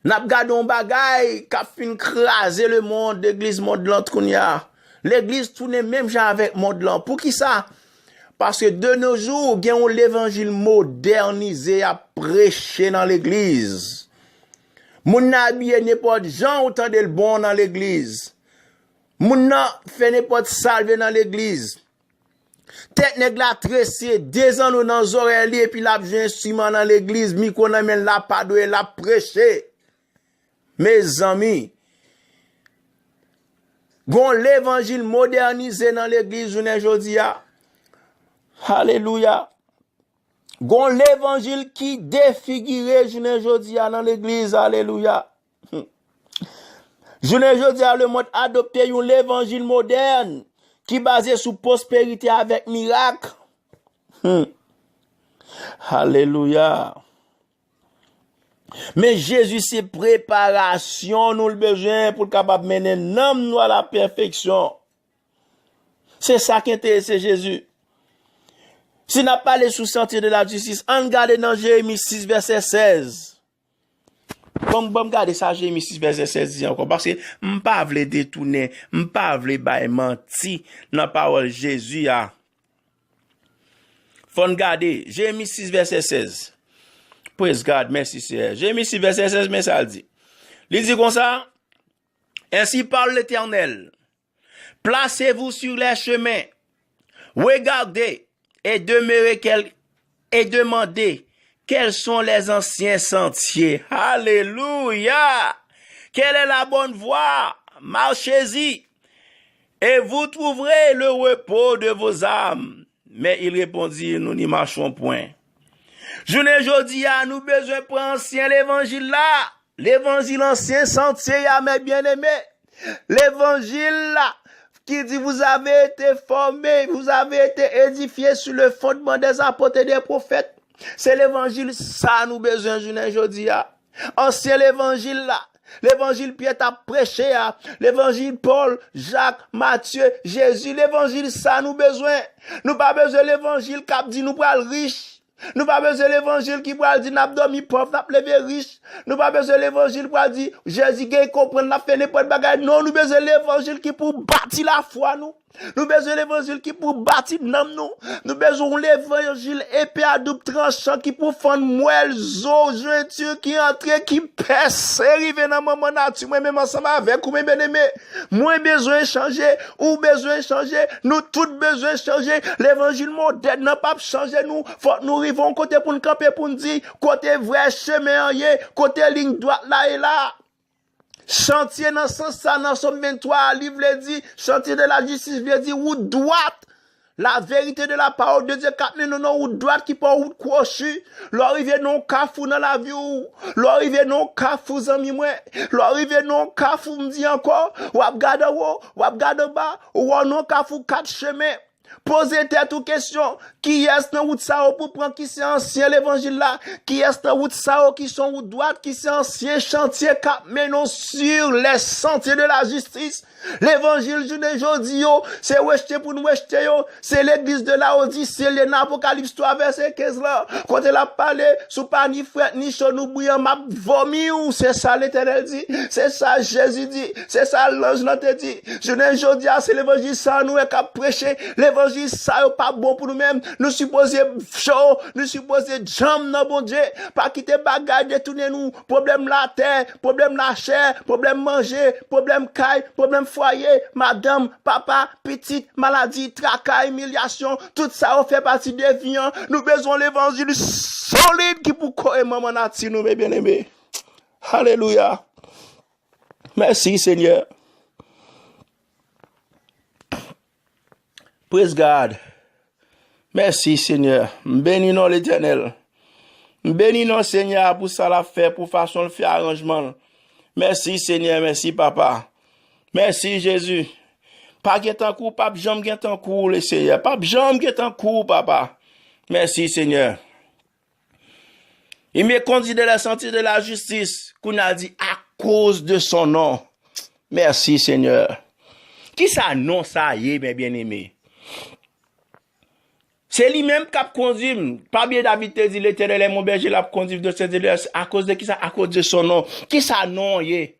N ap gade yon bagay k ap fin kraze lemonn, legliz monn lan kounye a. Legliz tounen menm jan avèk monn lan. Poukisa? Paske de nos jours, gen yon levanjil modènize y ap preche nan legliz. Moun nan abiye nenpòt jan ou tande l bon nan legliz. Moun nan fè nenpòt sa l vle nan legliz. Tèt nèg la trese, de zanno nan zòrèy li, epi l ap jwe enstriman nan legliz, mikwo nan men l, l ap adore, l ap preche. Mezanmi, gon levanjil modènize nan legliz jounen jodi a. Alelouya. Gon levanjil ki defigire jounen jodi a nan legliz. Alelouya. Jounen jodi a, lemonn adopte yon levanjil modèn ki baze sou pwosperite avèk mirak. Hmm. Alelouya. Men Jezi se preparasyon nou l bezwen pou l kapab mennen nanm nou a la pèfeksyon. Se sa ki enterese Jezi. Si n ap pale sou santye de la jistis, ann gade nan Jeremi sis vèsè sèz. Ban m, ban m gade sa Jeremi sis vèsè sèz di ankò, paske m pa vle detounen, m pa vle bay manti nan pawòl Jezi a. Fò n gade Jeremi sis vèsè sèz. Praise God, mèsi Seyè. Jeremi sis vèsè sèz, men sa l di. Li di konsa, Ainsi parle l'Éternel, placez-vous sur les chemins, regardez et demeurez quel, et demandez quels sont les anciens sentiers. Alléluia! Quelle est la bonne voie? Marchez-y, et vous trouverez le repos de vos âmes. Mais ils répondirent, nous n'y marcherons point. Jounen jodi a, nou bezwen pran ansyen levanjil la. Levanjil ansyen santye a, mes bien-aimés. Levanjil la ki di, vous avez été formés, vous avez été édifiés sur le fondement des apôtres et des prophètes. Se levanjil sa nou bezwen jounen jodi a. Ansyen levanjil la. Levanjil Pyè t ap preche a. Levanjil Pòl, Jak, Matye, Jezi. Levanjil sa nou bezwen. Nou pa bezwen levanjil k ap di nou pral rich. Nou pa bezwen levanjil ki pral di n ap dòmi pòv, n ap leve rich. Nou pa bezwen levanjil pral di Jezi gen konprann, n ap fè nenpòt bagay. Non, nou bezwen levanjil ki pou bati lafwa nou. Nou bezwen levanjil ki pou bati nanm nou. Nou bezwen yon levanjil epe a doub tranchan ki pou fann mwèl, zo, jwenti ki antre, ki pèse, rive nan manman nati mwen menm ansanm avèk ou, men byeneme. Mwen bezwen chanje, ou bezwen chanje, nou tout bezwen chanje. Levanjil modèn nan p ap chanje nou. Fòk nou rive yon kote pou n kanpe, pou n di, kote vrè chemen an ye, kote liy dwat la ye la. Chantye nan sans sa, nan Sòm venntwa a, li vle di, chantye de la jistis vle di wout dwat. La vérité de la parole de Dieu k ap mennen w nan wout dwat ki pa wout kwochi. Lè w rive nan yon kafou nan lavi w, lè w rive nan yon kafou zanmi mwen, lè w rive nan yon kafou m di ankò, w ap gade anwo, w ap gade anba, ou wè w nan yon kafou kat chemen. Poze tèt ou kesyon, kiyès nan wout sa yo pou pran ki se ansyen levanjil la? Kiyès nan wout sa yo ki se yon wout dwat, ki se ansyen chantye k ap mennen w sur les sentiers de la justice? Levanjil jounen jodi yo, se rejte pou n rejte yo. Se legliz de Laodisye, li nan Apokalips twa vèsè kenz la, kote l ap pale sou pa ni frèt ni cho nou bouyan, m ap vòmi w. Se sa Letènèl di, se sa Jezi di, se sa lanj lan te di. Jounen jodi a, se levanjil sa a nou wè k ap preche. Levanjil sa yo pa bon pou nou menm. Nou sipoze cho, nou sipoze djanm nan Bondye. Pa kite bagay detounen nou. Pwoblèm latè, pwoblèm lachè, pwoblèm manje, pwoblèm kay, pwoblèm fwaye, madanm, papa, pitit, maladi, traka, imilyasyon, tout sa yo fè pati de vi an. Nou bezwen levanjil solid ki pou kore manman nati nou, men byeneme. Alelouya. Mèsi, Senyè. Praise God. Mèsi, Senyè. M beni non Letènèl. M beni non Senyè a pou sa l ap fè, pou fason l fè aranjman l. Mèsi, Senyè. Mèsi, Papa. Mèsi, Jezi. Pa gen tankou w, p ap janm gen tankou w, le Senyè. P ap janm gen tankou w, Papa. Mèsi, Senyè. Il me conduit dans les sentiers de la justice. Kounye a di, à cause de son nom. Mèsi, Senyè. Kisa non sa ye, men byeneme? Se li menm k ap kondui m. Pa bliye David te di, Letènèl est mon berger, l ap kondui m dans les sentiers de la justice. Akoz de kisa? Akoz de son non. Kisa non ye?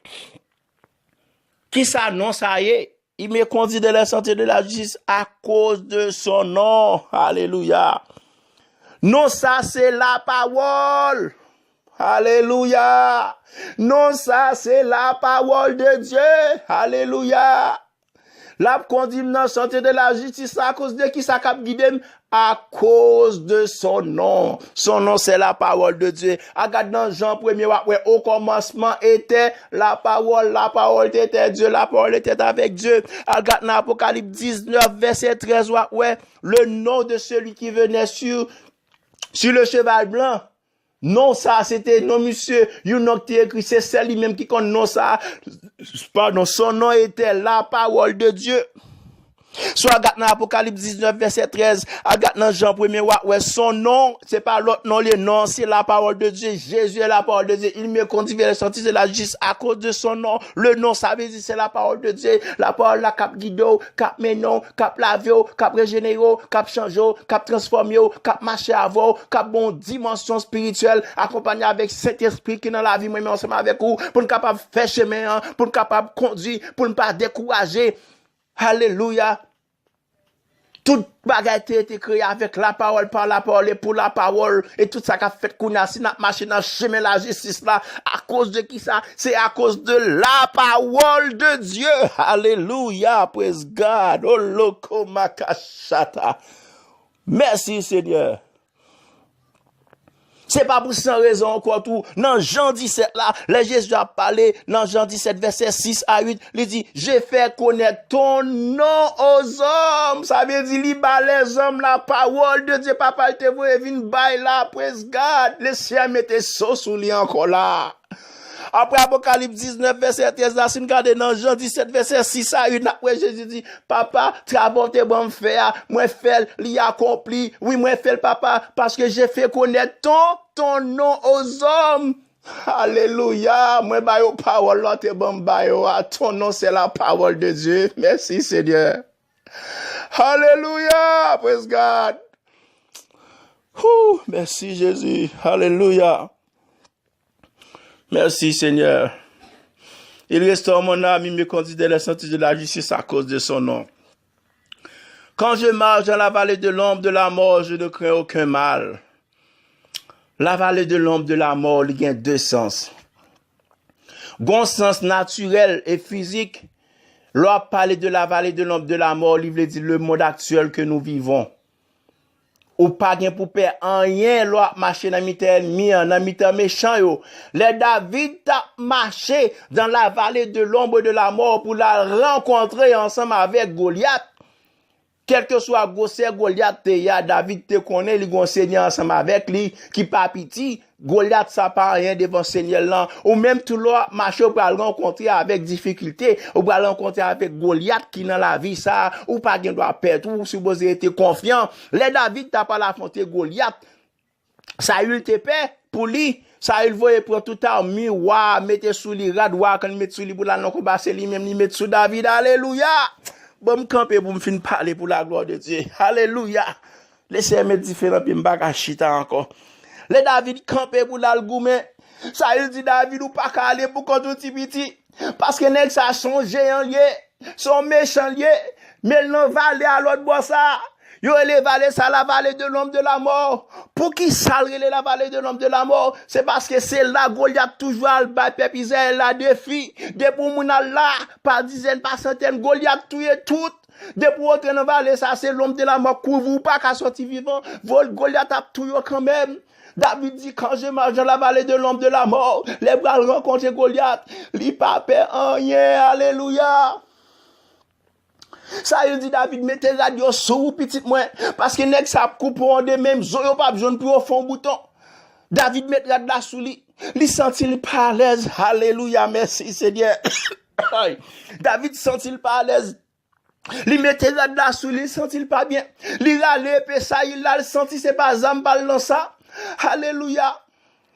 Kisa non sa ye? Il me conduit dans les sentiers de la justice à cause de son nom. Alelouya. Non sa se la pawòl. Alelouya. Non sa se la pawòl de Dye. Alelouya. L ap kondi m nan chantier de la justice la akoz de kisa k ap gide m? Akoz de son non. Son non, c'est la parole de Dieu. A gad nan Jan premye, w ap wè, au commencement était la parole, la parole était Dieu, la parole était avec Dieu. A gad nan Apocalypse dix-neuf, verset treize, w ap wè, le nom de celui qui venait sur, sur le cheval blanc. Non sa, se te non misye, yon non ki te ekri, se sèl li menm ki konn non sa. Pardon, son nom était la parole de Dieu. Si w al gad nan Apocalypse dix-neuf, verset treize, al gad nan Jan premye, w ap wè son non, se pa lòt non li, non, c'est la parole de Dieu. Jésus est la parole de Dieu. Il me conduit vers le sentier de la justice à cause de son nom. Le non, sa vle di se la parole de Dieu. La parole la k ap gide w, k ap mennen w, k ap lave w, k ap rejenere w, k ap chanje w, k ap transfòme w, k ap mache avè w, k ap ba w yon dimansyon espirityèl, akonpanye avèk Sentespri ki nan lavi mwen, men ansanm avèk ou, pou n kapab fè chemen an, pou n kapab kondi, pou n pa dekouraje. Alelouya! Tout bagay te, te kreye avèk la parole, par la parole et pour la parole. E tout sa k ap fèt kounye a, si n ap mache nan chemen lajistis la, akoz de kisa? Se akoz de la parole de Dieu. Alelouya, praise God. Oloko makashata. Mèsi, Senyè. Se pa pou san rezon ankò tou. Nan Jan disèt la, lè Jezi ap pale, nan Jan disèt, vèsè sis a uit, li di, Je fais connaître ton nom aux hommes. Sa vle di, li ba lèzòm la parole de Dieu, papa l te voye vin bay la, praise God. Le Seyè mete so sou li ankò la. Apre Apokalips diznèf, vèsè trèz la, si n gade nan Jan disèt, vèsè sis a uit, n ap wè Jezi di, Papa, travay w te ban m fè a, mwen fè l, li akonpli. Wi, mwen fè l, Papa, paske je fais connaître ton, ton nom aux hommes. Alelouya, mwen ba yo pawòl la w te ban m ba yo a. Ton nom, c'est la parole de Dieu. Mèsi, Senyè. Alelouya, praise God. Whew, mèsi, Jezi. Alelouya. Merci, Seigneur. Il restaure mon âme, il me conduit dans les sentiers de la justice à cause de son nom. Quand je marche dans la vallée de l'ombre de la mort, je ne crains aucun mal. La vallée de l'ombre de la mort, li gen de sans. Gon sans natirèl e fizik. Lè w ap pale de la vallée de l'ombre de la mort, li vle di le monde actuel que nous vivons. Ou pa gen pou pè anyen lè w ap mache nan mitan ènmi an, nan mitan mechan yo. Lè David t ap mache dans la vallée de l'ombre de la mort pou l al rankontre ansanm avèk Golyat, kèlkeswa gwosè Golyat te ye a, David te konnen li gen yon Senyè ansanm avèk li ki pa piti. Golyat sa pa anyen devan Senyè l lan. Ou menm tou lè w ap mache, ou pral rankontre avèk difikilte, ou pral rankontre avèk Golyat ki nan lavi sa a, ou pa gen dwa pè tou, ou sipoze rete konfyan. Lè David t ap al afwonte Golyat, Sayil te pè pou li. Sayil voye pran tout ami wa, mete sou li rad wa, kan li met sou li pou l al nan konba, se li menm li met sou David. Alelouya! Bon, m kanpe pou m fin pale pour la gloire de Dieu. Alelouya! Lesenyè met dife nan pye m, m pa ka chita ankò. Lè David kanpe pou l al goumen, Sayil di David, ou pa ka ale pou kont ou ti piti, paske nèg sa se yon jeyan l ye, se yon mechan l ye, men l nan vale a lòt bò sa a. Yo rele vale sa la vallée de l'ombre de la mort. Poukisa l rele la vallée de l'ombre de la mort? Se paske se la Golyat toujou al bay pèp Izrayèl la defi. Depi yon moun al la, pa dizèn, pa santèn, Golyat touye tout. Depi w antre nan vale sa, se l'ombre de la mort kouvri w, ou pa ka sòti vivan. Vol Golyat ap touye w kanmenm. David di, Quand je marche dans la vallée de l'ombre de la mort, lè pral rankontre Golyat, li pa pè anyen. Alelouya! Sayil di David, mete rad yo sou ou, pitit mwen, paske nèg sa ap koupe w an de, menm zo yo p ap jwenn pou yo fè w bouton. David met rad la sou li. Li santi l pa alèz. Alelouya, mèsi, Senyè. Ay. David santi l pa alèz. Li mete rad la sou li, li santi l pa byen. Li rale epe Sayil la, li santi se pa zam pa l nan sa. Alelouya!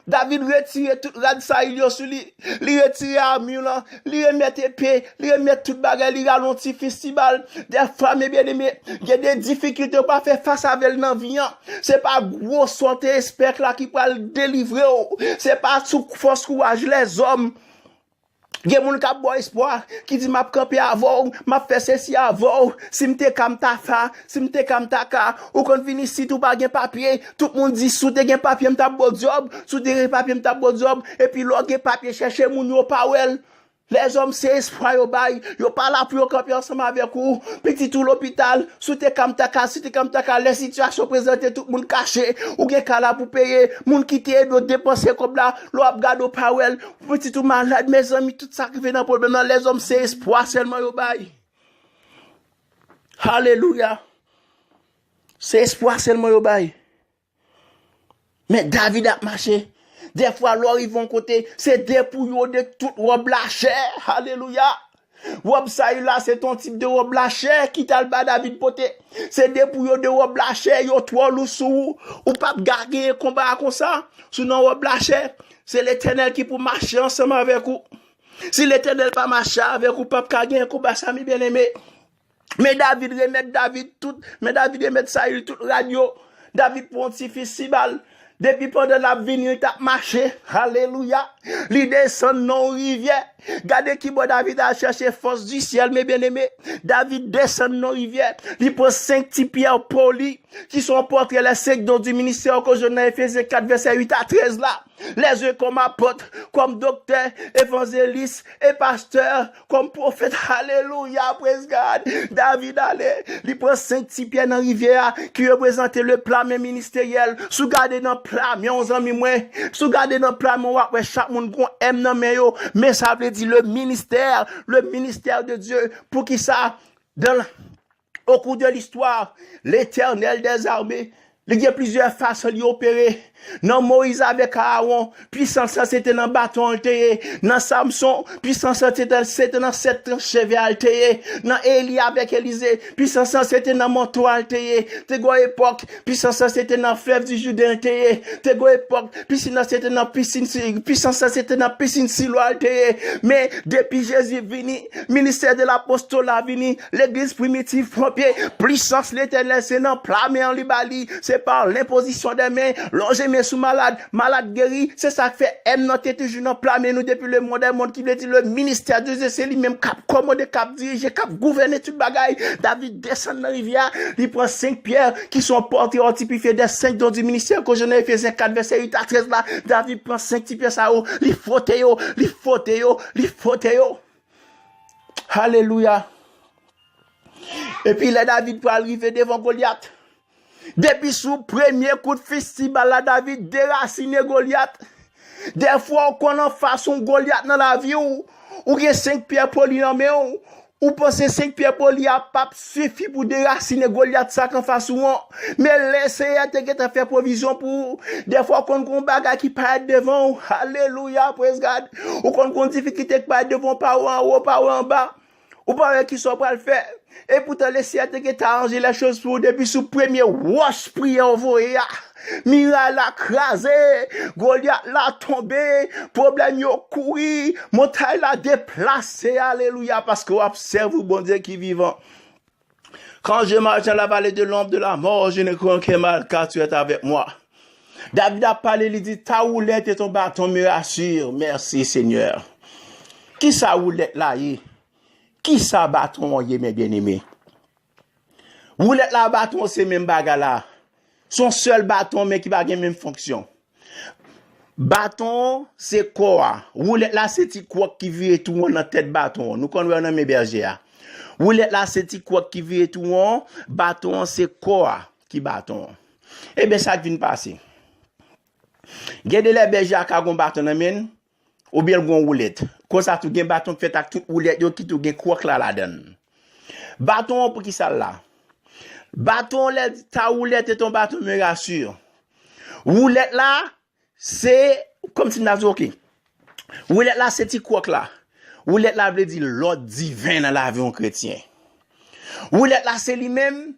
David retire tout rad Sayil yo sou li. Li retire ami lan, li remèt epe, li remèt tout bagay, li rale yon ti fistibal. Dèfwa, men byeneme, gen de difikilte ou pa fè fas avè l nan vi an. Se pa gwo sa w te espè la ki pral delivre w. Se pa sou fòs kouraj lèzòm. Gen moun k ap ba w espwa, ki di, M ap kanpe avè w, m ap fè sesi avè w, si m te ka m ta fa, si m te ka m ta ka. Ou konn vin isit, ou pa gen papye, tout moun di, Si w te gen papye, m t ap ba w djòb, si w te gen papye, m t ap ba w djòb, epi lè w gen papye, chèche moun yo pa wè l. Lèzòm se espwa yo bay. Yo pa la pou yo kanpe ansanm avèk ou. Pitit ou lopital, si w te kamtaka, si w te kamtaka, lè sitiyasyon prezante, tout moun kache. Ou gen ka la pou peye. Moun ki te ede w depanse kòb la, lè w ap gade w pa wè l. Pitit ou malad, mezanmi, tout sa k rive nan pwoblèm nan, lèzòm se espwa sèlman yo bay. Alelouya. Se espwa sèlman yo bay. Men David ap mache. Dèfwa, lè w rive yon kote, se depouye w de tout wòb lachè. Alelouya. Wòb sa yo la, se t on tip de wòb lachè ki t al ba David pote. Se depouye w de wòb lachè, yo twò lou sou ou. Ou p ap ka genyen konba a konsa, sou nan wòb lachè. Se Letènèl ki pou mache ansanm avèk ou. Si Letènèl pa mache avèk ou, p ap ka genyen konba sa, men byeneme. Men David remèt David tout, men David remèt Sayil tout rad yo. David pran yon ti fistibal. Depi pandan l ap vini, li t ap mache. Alelouya. Li desann nan yon rivyè. Gade ki bò David al chèche fòs di syèl, men byeneme. David desann nan rivyè. Li pran senk ti pyè poli, ki se yon pòtrè les cinq dons du ministère ke w jwenn nan Efezyen kat, vèsè uit a trèz la. Les uns comme apôtres, comme docteurs, évangélistes et pasteurs, comme prophètes. Alelouya, praise God. David ale, li pran senk ti pyè nan rivyè a, ki reprezante le pla men ministeryèl. Si w gade nan pla men w, zanmi mwen, si w gade nan pla men w, w ap wè chak moun gon M nan men yo. Men sa vle di le ministère, le ministère de Dieu. Poukisa? Dans, au cours de l'histoire, Letènèl dèzame, li gen plizyè fason li opere. Nan Moyiz avèk Arawon, pisans lan se te nan baton an l te ye. Nan Samson, pisans lan se te, se te nan sèt tranch cheve a l te ye. Nan Eli avèk Elize, pisans lan se te nan manto a l te ye. Te gen yon epòk, pisans lan se te nan flèv di Jouden l te ye. Te gen yon epòk, pisin nan se te nan pisin Si-, pisans lan se te nan pisin Silo a l te ye. Men depi Jezi vini, ministè de lapostola vini, legliz primitif pran pye, pisans Letènèl se nan pla men an li ba li, se pa lenpozisyon dè men, lonje men sou malad, malad geri, se sa k fè M nan te toujou nan pla men nou depi le monde est monde, ki vle di le ministère de Dieu, se li menm k ap kòmande, k ap dirije, k ap gouvène tout bagay. David desann nan rivyè a, li pran senk pyè, ki se yon pòtrè yon tipifye dè senk dons du ministère ke w jwenn nan Efezyen kat vèsè uit a trèz la. David pran senk ti pyè sa yo, li fwote yo, li fwote yo, li fwote yo. Alelouya. Epi lè David pral rive devan Golyat, depi sou premye kout fistibal la, David derasinen Golyat. Dèfwa w konn anfas yon Golyat nan lavi w, ou gen senk pyè poli nan men w, ou panse senk pyè poli a p ap sifi pou derasinen Golyat sa k anfas ou an. Men lè Senyè te gentan fè pwovizyon pou ou, dèfwa w konn gen yon bagay ki parèt devan w. Alelouya, praise God. Ou konn gen yon difikilte ki parèt devan w, pa wè anwo, pa wè anba. Ou pa wè kisa w pral fè. Epoutan, Lesenyè te gentan aranje lèchoz pou ou depi sou premye wòch priyè w voye a. Miray la kraze, Golyat la tonbe, pwoblèm yo kouri, montay la deplase. Alelouya, paske w ap sèvi yon Bondye ki vivan. Quand je marche dans la vallée de l'ombre de la mort, je ne crains aucun mal, car tu es avec moi. David ap pale, li di, ta houlette et ton bâton me rassurent. Merci, Seigneur. Kisa woulèt la ye? Kisa baton an ye, men byeneme? Woulèt la, baton an se menm bagay la. Se yon sèl baton, men ki pa gen menm fonksyon. Baton an se kò a. Woulèt la se ti kwòk ki vire tou won nan tèt baton an. Nou konn wè nan men bèje a. Woulèt la se ti kwòk ki vire tou won, baton an se kò a ki baton an. Ebyen, sa k vin pase? Gen de lè bèje a ka gon baton nan men l, oubyen l gon woulèt. Konsa tou, gen baton k fèt ak tout woulèt yo ki tou gen kwòk la ladan l. Baton an, poukisa l la? Baton an, lè l di, ta houlette et ton bâton me rassurent. Woulèt la, se, kòmsi m ta di, oke. Woulèt la, se ti kwòk la. Woulèt la vle di lòd diven nan lavi yon kretyen. Woulèt la, se li menm.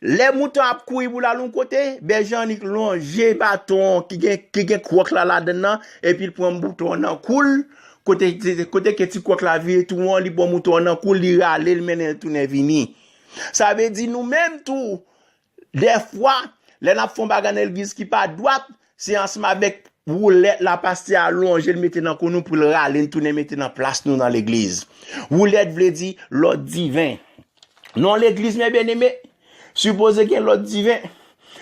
Lè mouton ap kouri pou l al yon kote, bèje annik lonje baton ki gen, ki gen kwòk la ladan l nan, epi l pran mouton an nan kou l, kote, kote ke ti kwòk la vire tou won, li pran mouton an nan kou l, li rale l, mennen l tounen vini. Sa vle di nou menm tou, dèfwa, lè n ap fè yon bagay nan legliz ki pa dwat, se ansanm avèk woulèt la pastè a lonje l mete nan kou nou pou l rale n tounen mete nan plas nou nan legliz. Woulèt vle di lòd diven. Non legliz, men byeneme, sipoze gen lòd diven.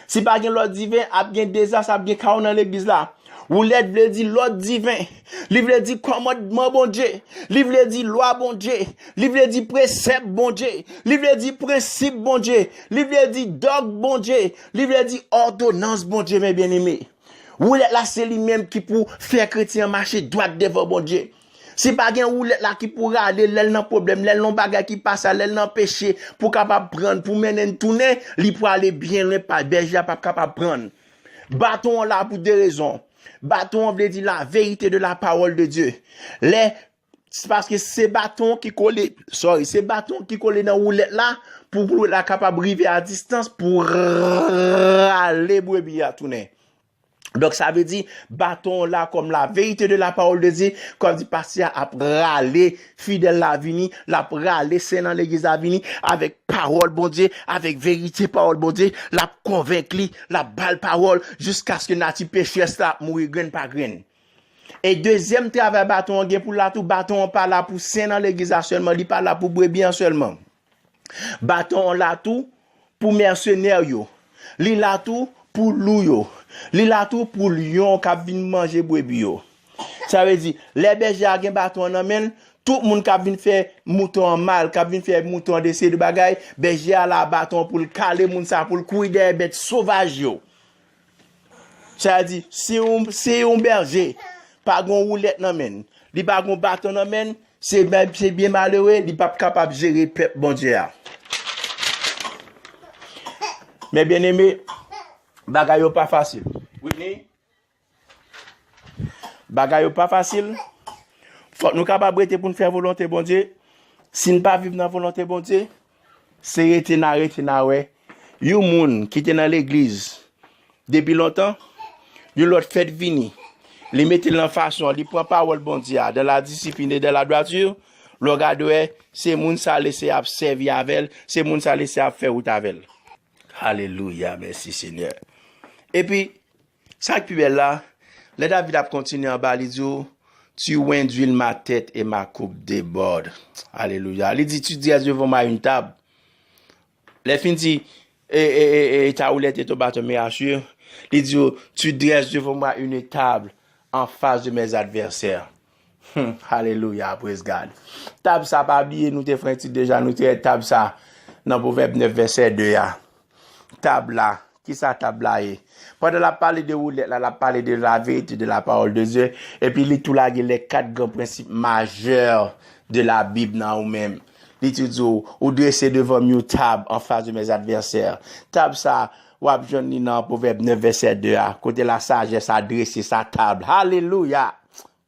Si pa gen lòd diven, ap gen dezas, ap gen kawo nan legliz la. Woulèt vle di lòd diven. Li vle di kòmandman Bondye. Li vle di lwa Bondye. Li vle di presèp Bondye. Li vle di prensip Bondye. Li vle di dòg Bondye. Li vle di òdonans Bondye, men byeneme. Woulèt la se li menm ki pou fè kretyen an mache dwat devan Bondye. Si pa gen woulèt la ki pou rale lè l nan pwoblèm, lè l nan bagay ki pa sa, lè l nan peche, pou kapab prann, pou mennen l tounen, li pwale byen lwen, pa bèje a p ap kapab prann. Baton an la pou de rezon. Baton an vle di la vérité de la parole de Dieu. Lè, se paske se baton ki kole, sorry, se baton ki kole nan woulèt la, pou woulèt la kapab rive a distans, pou rale brebi a tounen. Donk, sa vle di, baton la kòm la vérité de la parole de Dieu, kòm di pastè a ap rale fidèl la vini, l ap rale sen nan legliz la vini, avèk pawòl Bondye, avèk verite pawòl Bondye, l ap konvenk li, l ap ba l pawòl, jiskaske nati pecherès la ap mouri grenn pa grenn. E dezyèm travay baton an gen pou l la tou, baton an pa la pou sen nan legliz la sèlman, li pa la pou brebi an sèlman. Baton an la tou pou mèsenè yo. Li la tou pou lou yo. Li la tou pou lyon k ap vin manje brebi yo. Sa vle di, lè bèje a gen baton an nan men l, tout moun k ap vin fè mouton an mal, k ap vin fè mouton an de seri de bagay, bèje a la baton an pou l kale moun sa, pou l kouri dèyè bèt sovaj yo. Sa vle di, si yon, si yon bèje pa gen yon woulèt nan men l, li pa gen yon baton nan men l, se byen, se byen malere, li p ap kapab jere pèp Bondye a. Men byeneme, bagay yo pa fasil. Whitney, bagay yo pa fasil. Fòk nou kapab rete pou n fè volonte Bondye. Si n pa viv nan volonte Bondye, se rete n a rete n a wè yon moun ki te nan legliz depi lontan, yon lòt fèt vini. Li mete l nan fason, li pran pawòl Bondye a, dans la discipline et dans la droiture, lè w gade w wè, se moun sa Leseyè ap sèvi avè l, se moun sa Leseyè ap fè wout avè l. Alelouya, mèsi Senyè. Epi, sa k pi bèl la, lè David ap kontinye anba, li di w, Tu unduis ma tête et ma coupe déborde. Alelouya. Li di, Tu dresses devant moi une table. Lè fin di, et, et, et, et ta houlette et ton bâton me rassurent, li di, Tu dresses devant moi une table en face de mes adversaires. Hmm, alelouya, praise God. Tab sa, pa bliye, nou te fè etid deja, nou te wè tab sa nan Pwovèb nèf vèsè de a. Tab la, kisa tab la ye? Pandan l ap pale de woulèt la, l ap pale de la vérité de la parole de Dieu, epi li tou lage les quatre grands principes majeurs de la Bible nan ou menm. Li tou di w, Ou drese devan m yon tab en face de mes adversaires. Tab sa, w ap jwenn li nan Pwovèb nèf vèsè de a, kote la sajès a drese sa tab. Alelouya!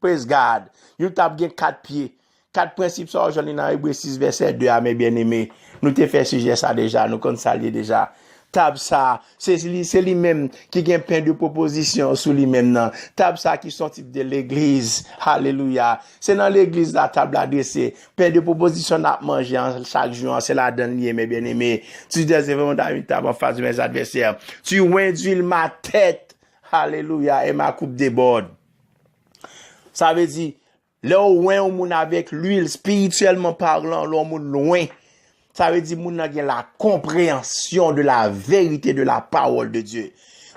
Praise God! Yon tab gen kat pye. Kat prensip sa w jwenn li nan Ebre sis vèsè de a, men byeneme. Nou te fè sijè sa deja, nou konn sa l ye deja. Tab sa, se li, se li menm ki gen pen de pwopozisyon sou li menm nan. Tab sa ki se yon tit de legliz. Alelouya. Se nan legliz la tab la drese. Pen de pwopozisyon n ap manje an chak jou an, se ladan l ye, men byeneme. Tu dresses devant moi une table en face de mes adversaires. Tu unduis ma tête. Alelouya. Et ma coupe déborde. Sa vle di, lè w wen yon moun avèk lwil, espirityèlman palan, lè yon moun lwen, sa vle di moun nan gen la compréhension de la vérité de la parole de Dieu.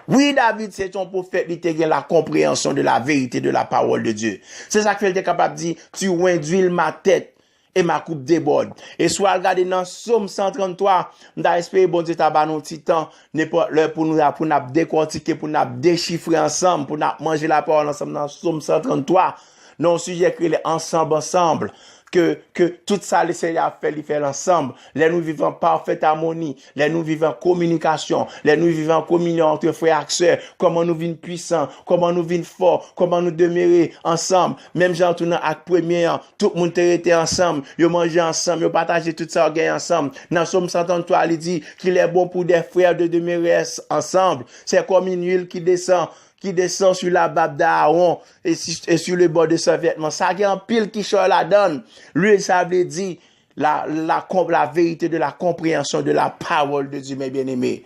Wi, David se te yon pwofèt, li te gen la compréhension de la vérité de la parole de Dieu. Se sa k fè l te kapab di, Tu unduis ma tête et ma coupe déborde. E si w al gade nan Sòm san tranntwa, m ta espere Bondye ta ba nou ti tan, nenpòt lè pou nou, pou n ap dekòtike, pou n ap dechifre ansanm, pou n ap manje lapawòl ansanm nan Sòm san tranntwa, nan yon sijè ki rele Ansanm, Ansanm, ke, ke tout sa Lesenyè ap fè, li fè l ansanm. Lè nou viv an pafèt amoni, lè nou viv an kominikasyon, lè nou viv an kominyon ant frè ak sè, kòman nou vin pwisan, kòman nou vin fò, kòman nou demere ansanm. Menm jan tou nan Ak premye an, tout moun te rete ansanm, yo manje ansanm, yo pataje tout sa yo genyen ansanm. Nan Sòm san tranntwa, li di, Qu'il est bon pour des frères de demeurer ensemble. C'est comme une huile qui descend, qui descend sur la barbe d'Aaron et sur, et sur le bord de ses vêtements. Sa gen anpil kichòy ladan l. Lwil sa vle di la, la, la vérité de la compréhension de la parole de Dieu, mes bien-aimés.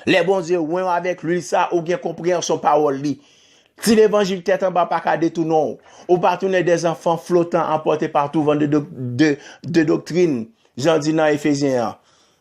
Lè Bondye wen w avèk lwil sa, ou gen konpreyansyon pawòl li. Ti levanjil tèt anba pa ka detounen w. Ou pa tounen des enfants flottants emportés par tout vent de, de, de, de doctrine, jan di nan Efezyen an.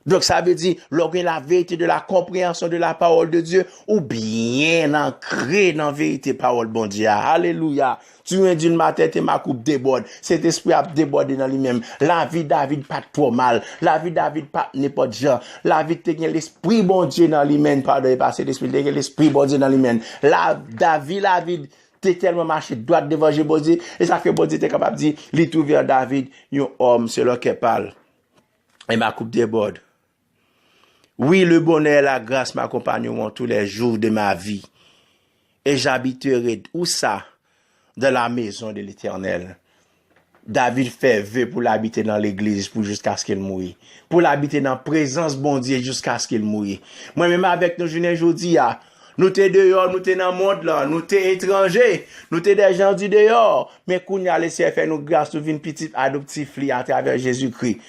Donk, sa vle di, lè w gen la verite de la konpreyansyon de la pawòl de Dye, ou byen ankre nan verite pawòl Bondye a. Alelouya! Tu es d'une maturité, ma coupe déborde. Sentespri ap debòde nan li menm. Lavi David pa t twò mal. Lavi David pa t nenpòt jan. Lavi te gen lespri Bondye nan li menm. Padon, e pa Sentespri, te gen lespri Bondye nan li menm. La, David, David te tèlman mache dwat devan je Bondye, e sa fè Bondye te kapab di, li twouve an David yon òm selon kè pa l. Et ma coupe déborde. Oui, le bonheur et la grâce m'accompagneront tous les jours de ma vie. Et j'habiterai, où ça? Dans la maison de l'Éternel. David fè ve pou l abite nan legliz pou jiskaske l mouri. Pou l abite nan prezans Bondye jiskaske l mouri. Mwen menm avèk nou jounen jodi a, nou te deyò, nou te nan mond lan, nou te etranje, nou te dè jan di deyò. Men kounye a, Lesenyè fè nou gras, nou vin pitit adoptif li atravè Jezikri.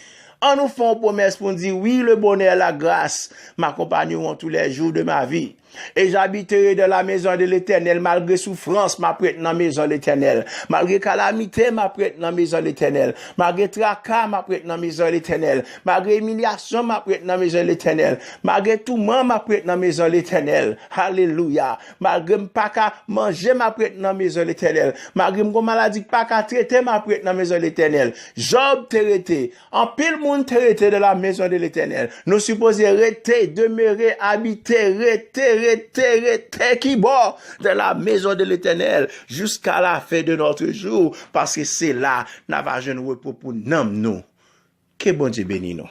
An nou fè yon pwomès pou n di, oui, le bonheur, la grâce m'accompagneront tous les jours de ma vie. Et j'habiterai dans la maison de l'Éternel. Malgre soufrans, m ap ret nan mezon Letènèl. Malgre kalamite, m ap ret nan mezon Letènèl. Malgre traka, m ap ret nan mezon Letènèl. Malgre imilyasyon, m ap ret nan mezon Letènèl. Malgre touman, m ap ret nan mezon Letènèl. Alelouya. Malgre m pa ka manje, m ap ret nan mezon Letènèl. Malgre m gon maladi k pa ka trete, m ap ret nan mezon Letènèl. Jòb te rete. Anpil moun te rete dans la maison de l'Éternel. Nou sipoze rete, demere, abite, rete, rete, rete, kibò dans la maison de l'Éternel jusqu'à la fin de notre jour, paske se la n a va jwenn repo pou nanm nou. Ke Bondye beni nou.